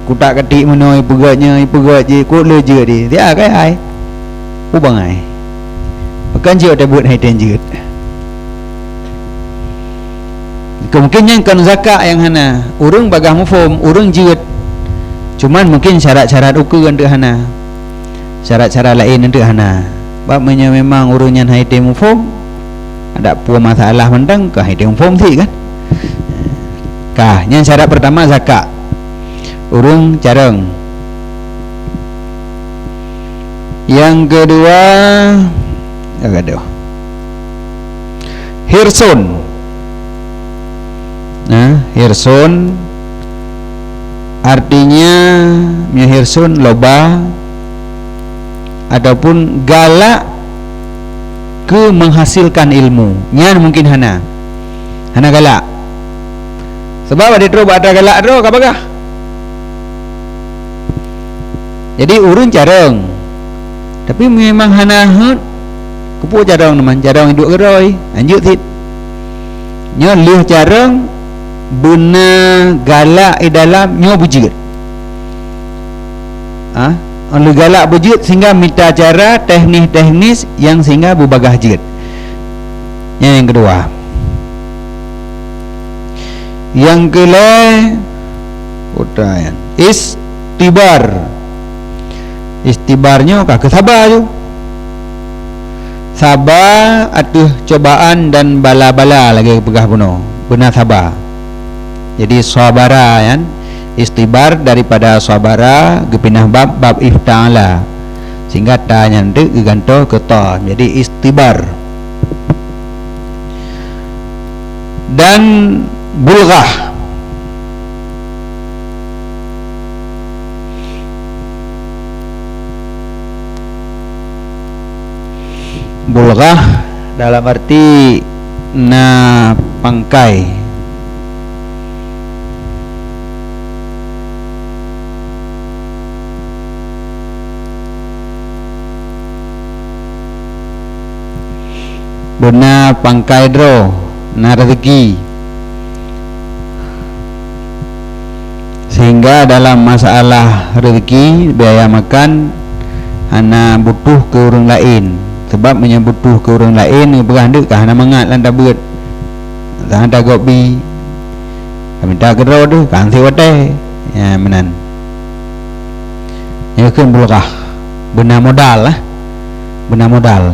Kutak katik meunoe ipeugét nyoe, ipeugét jih, kok le jeuet jih. Siat kaya ai. Peue bangai. Pakon jeuet watèe beuet han item jeuet. Mungken nyan kon zakak nyang hana. Ureueng bagaih muphom, ureueng jeuet. Cuman mungken syarat-syarat ukeue enteuk hana. Syarat-syarat laén enteuk hana. Bab meunyoe memang ureueng nyan han item muphom, adak peue masalah mantong ka han item muphom cit kan. Ka, nyan syarat peurtama zakak. Ureueng carông. Nyang keudua, nyang keudua. Hirsun. Nah, hirsun artinya, meunyoe hirsun loba ataupun galak keu menghasilkan ilmu. Nyan mungkin hana. Hana galak. Sebab adak trok bak atra galak droe ka bagaih. Jadi ureueng carông. Tapi memang hana heuet, keupeue carông teuma, carông iduek keudroe, han jeuet cit. Nyoe lheueh carông beuna galak di dalam nyoe beujeuet. Ha? Lheueh galak beujeuet sehingga mita cara teknis-teknis nyang sehingga beubagaih jeuet. Nyan nyang keudua. Nyang keulhèe, putra nyan. Istibar. Istibar nyoe ka keu saba ju. Saba ateueh cobaan dan bala-bala lagèe peugah bunoe. Beuna saba. Jadi, sabara nyan, Istibar daripada sabara geupinah bab, bab ifta'ala. Sehingga ta nyan teuk geugantoe keu ta, jadi istibar. Dan bulghah. Bulghah dalam arti na pangkai. Beuna pangkai droe, na rezeki. Sehingga dalam masalah rezeki, biaya makan, hana butuh keu ureuëng laén. Sebab meunyoe butuh keu ureuëng laén, geupeugah deuk ka hana mangat lam tabeuet. Hana tagob bi. Ka mita keudroe teuh, ka han sép watée. Ya, meunan. Nyoe kheun bulghah. Beuna modal lah. Beuna modal.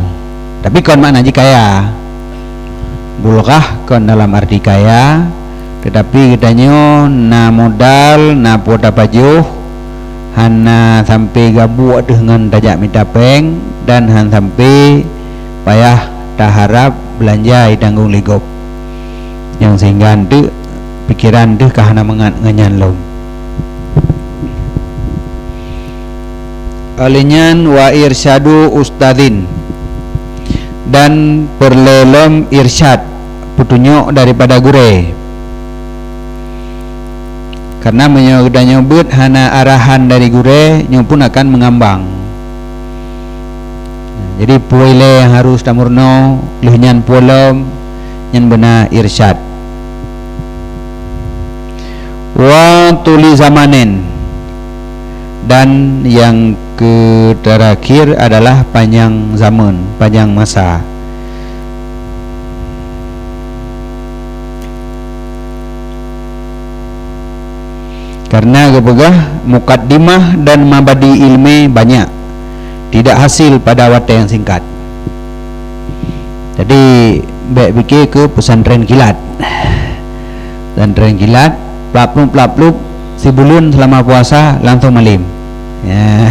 Tapi kon makna jih kaya. Bulghah kon dalam arti kaya, teutapi geutanyoe na modal, na peue tapajoh, hana sampai gabuek teuh ngon tajak mita péng dan han sampai payah taharab beulanja jitanggong lé gob. Nyang sehingga teuk pikeran teuh ka hana mangat ngon nyan lom. Óh lheueh nyan, wa irsyadu ustadzin, dan peureulée lom irsyad, peutunyok daripada gurée. Karena meunyoe geutanyoe beuet hana arahan dari gurée, nyoe pun akan meungambang. Jadi, peue ilée nyang harôh tameurunoe, lheueh nyan peue lom, nyan beuna irsyad. Wa tuli zamanin, dan yang ke terakhir adalah panjang zaman, panjang masa. Karena geupeugah mukaddimah dan mabadi ilmé banyak, tidak hasil pada watée nyang singkat. Jadi, bék pike keu pesantren kilat. Pesantren kilat, plap-plup, plap-plup, sibuleuen selama puasa langsung malem. Ya.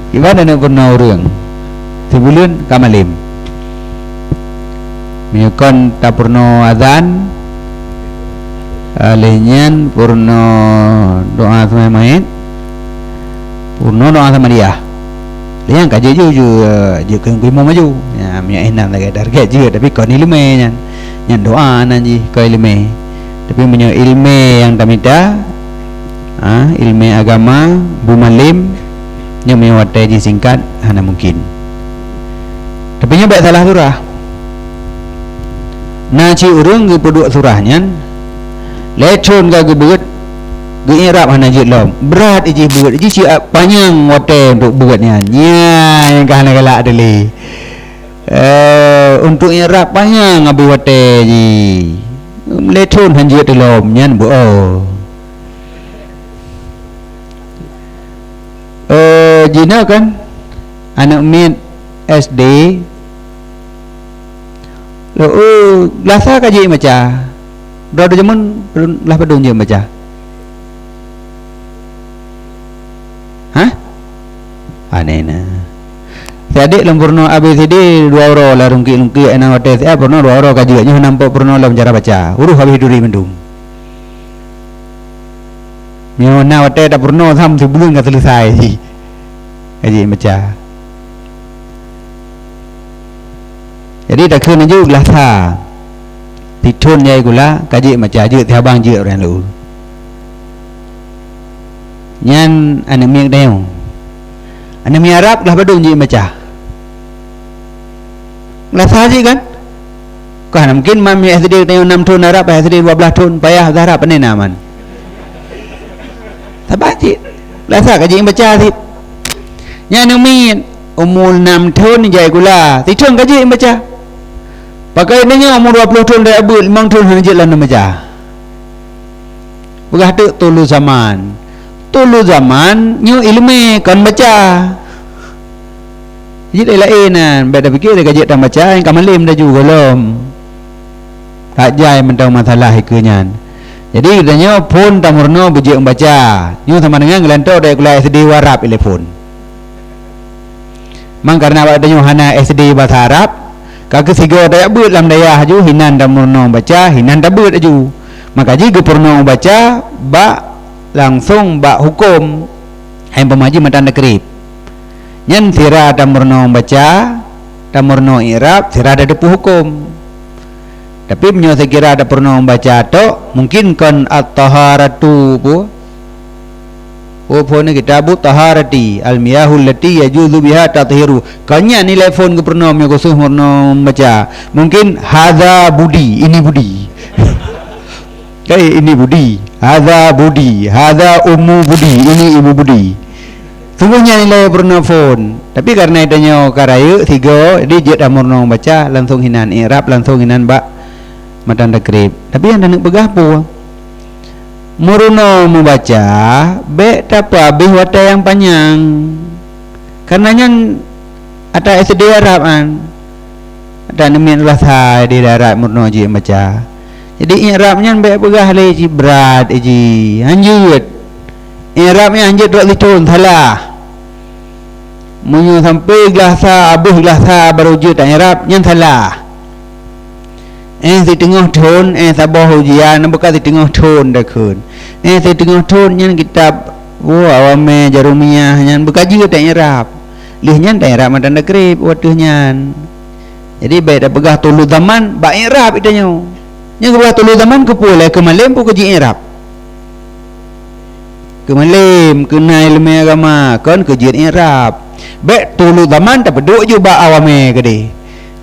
Iban aneuk peurunoe ureuëng. Sibuleuen ka malem. Meunyoe kon tapeurunoe azan, óh lheueh nyan peurunoe doa seumai manyét, peurunoe doa samadiyah. Lheueh nyan ka jeuet ju, ju, jeuet keu imum aju. Ya, meunyoe inan lagée target jeuet, tapi kon ileumé nyan. Nyan doa nan jih, kon ileumé. Tapi meunyoe ileumé nyang tamita, ha, ileumé agama, beumalem, nyoe meunyoe watée jih singkat, hana mungken. Tapi nyoe bék salah surah. Na cit ureuëng geupeuduek surah nyan, lhée thon ka geubeuet, geu-i'rab hana jeuet lom. Brat jih beuet, jih siat panyang watée untuk beuet nyan. Nyan nyang ka hana galak teuh lé. Eh, untuk i'rab panyang abéh watée jih. Lhée thon han jeuet lom, nyan beuo. Eh, jinoe kan aneuk miet S D, oh, lasa ka jeuet maca. Droe jameun lah padum jeuet maca. Hah? Aneh na. Si adék lom peurunoe A B C D dua uroe lah rungkik-rungkik, na watée siat peurunoe dua uroe ka jeuet, nyoe hana muphom peurunoe lom cara baca. Uroh habéh turi mandum. Meunyoe na watée tapeurunoe, sam sibuleuen ka seuleusai jih. Ka jeuet maca. Jadi, takheun laju geulasa. Sithon jai gula, ka jeuet maca, jeuet sihabang jeuet ureuëng laôt. Nyan aneuk miet geutanyoe. Aneuk miet Arab lah padum jeuet maca. Lasa jih kan? Ka hana mungken man S D tanyoe nam thon Arab, S D dua blaih thon, payah Zahra pane na man. Saban cit. Lasa ka jeuet baca cit. Nyan aneuk miet, umu nam thon jai gula, sithon ka jeuet baca. Pakon tanyoe umu dua ploh thon dak beuet, limong thon hana jeuet lom baca. Peugah teuk tulu zaman. Tulu zaman nyoe ileumé kon baca. Jeuet laén-laén nan, bék tapike ka jeuet tambaca, nyang ka malem laju gohlom. That jai mantong masalah ikeue nyan. Jadi geutanyoe phon tameurunoe beujeuet meubaca. Nyoe sama dengan geulantoe dari kuliah S D u Arab ilée phon. Mang karena awak tanyoe hana S D bahasa Arab, ka keusigoe tajak beuet lam dayah ju hinan tameurunoe baca, hinan tabeuet aju. Maka jih geupeurunoe baca bak langsong bak huköm, hai umpama jih matan takrib. Nyan sira tameurunoe baca, tameurunoe i'rab, sira tateupeu huköm. Tapi meunyoe sikira tapeurunoe baca tok, mungkin kon at-taharatu pu. Oh, phon kitabut taharati, al-miyahul lati yajuzu biha tathiru. Kon nyan nilai phon geupeurunoe meunyoe khusos meurunoe baca. Mungkin hadza budi, ini budi. Kai ini budi, hadza budi, hadza ummu budi, ini ibu budi. Sungguhnya nilai peurunoe phon. Tapi karena tanyoe ka rayeuk sigoe, jadi jeuet tameurunoe baca langsong hinan i'rab, langsong hinan bak matan takrib. Tapi nyang taneuk peugah peue? Meurunoe meubaca bék tapeuhabéh watée nyang panyang. Karena nyan ata S D Arab an. Ata neumiet rasa di darat meurunoe jih baca. Jadi i'rab nyan bék peugah lé jih brat jih. Hanjeuet. I'rab nyan hanjeuet rot lithon salah. Meunyoe sampoe glasa, abéh glasa baru jeuet i'rab, nyan salah. Eh, siteungoh thon, eh, saboh ujian, bukan siteungoh thon dakheun. Eh, siteungoh thon nyan kitab, oh, Awamé Jarumiyah nyan bukan jeuet i'rab. Lheueh nyan i'rab matan takrib watée nyan. Jadi bék tapeugah tulu zaman bak i'rab itanyoe. Nyang geupeugah tulu zaman keupeue lé keumalém peue keuji i'rab. Keumalém, keu na ileumé agama, kon keu jeuet i'rab. Bék tulu zaman tapeuduek ju bak awamé keudeh.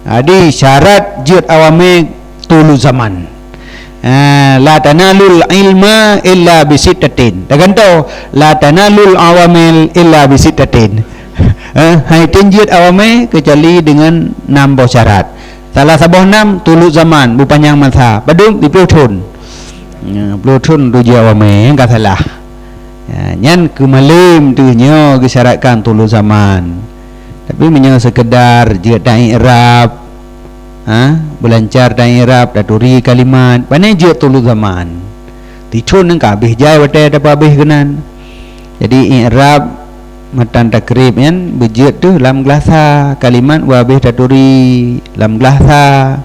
Jadi syarat jeuet awamé tulu zaman. Ah, la tanalul ilma illa bisittatin. Tagantoe, la tanalul awamil illa bisittatin. Eh, hai teuh jeuet awamé keucuali deungon nam boh syarat. Salah saboh nam tulu zaman, beupanyang masa. Padum? Siploh thon. Ya, ploh thon tu jeuet awamé, nyang ka salah. Ya, nyan keumalém teuh nyoe geusyaratkan tulu zaman. Tapi meunyoe seukeudar jeuet ta-i'rab, ha, beulancar ta-i'rab, taturi kalimat, pane jeuet tulu zaman. Tithon nyang ka habéh jai watée tapeuhabéh keunan. Jadi i'rab matan takrib nyan beujeuet teuh lam glasa kalimat wabéh taturi lam glasa.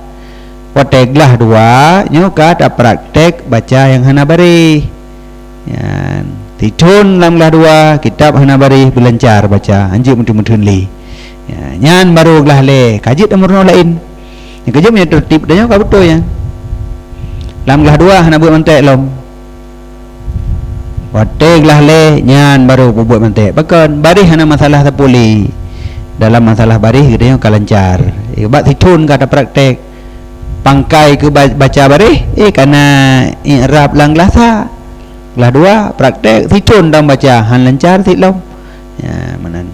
Watée glah dua nyoe ka tapraktek baca nyang hana baréh. Nyan, tithon lam glah dua kitab hana baréh beulancar baca, hanjeuet meutheun-meutheun lé. Ya, nyan baru glah lé ka jeuet tameurunoe laén. Nyang keujeuet meunyoe tertib tanyoe ka beutôi nyan. Lam glah dua hana beuet mantek lom. Watée glah lé nyan baru peubuet mantek. Pakon? Baréh hana masalah sapeue lé. Dalam masalah baréh geutanyoe ka lancar. Eh, bak sithon ka tapraktek. Pangkai keu ba-, baca baréh, eh, kana i'rab lam glasa. Glah dua praktek, sithon dong baca, han lancar sit lom. Ya, meunan.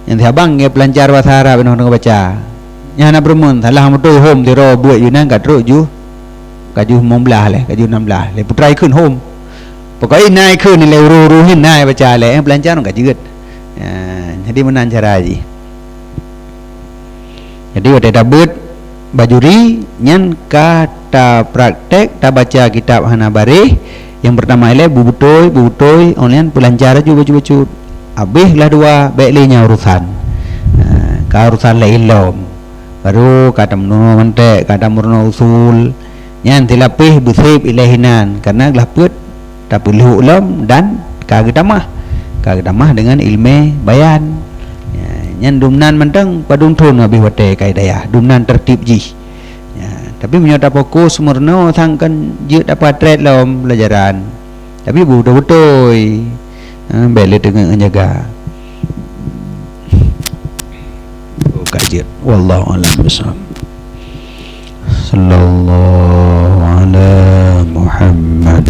Nyang sihabang ngon peulancar basa Arab nyoe deungon baca. Nyan hana peureumeun, salah beutôi hom sidroe buet Yunan ka trok juh, ka juh limong blaih lé, ka juh nam blaih lé. Putra ikheun hom. Pokoknya na ikheun nilai ureueng-ureueng nyan na baca lé, eh, peulancar ka jeuet. Ya, jadi meunan cara jih. Jadi watée tabeuet bajuri nyan ka tapraktek tabaca kitab hana baréh, nyang peurtama ilée beubeutôi, beubeutôi, óh lheueh nyan peulancar laju bacut-bacut. Habéh glah dua, bék lé nyan urosan. Ha, ka urosan laén lom. Baru ka tameurunoe mantek, ka tameurunoe usul. Nyan silapéh beuseb ilée hinan, karena glah peuet tapeulhok lom dan ka geutamah. Ka geutamah deungon ileumé bayan. Ya, nyan dumnan mantong padum thon habéh watée ka i dayah, dumnan tertib jih. Ya, tapi meunyoe tafokus meurunoe sang kon jeuet tapatrét lom pelajaran. Tapi beubeutôi-beutôi. Ha, bék lé teungeut ngon jaga. Oh, ka jeuet. Wallahu a'lam bishawab. Sallallahu ala Muhammad.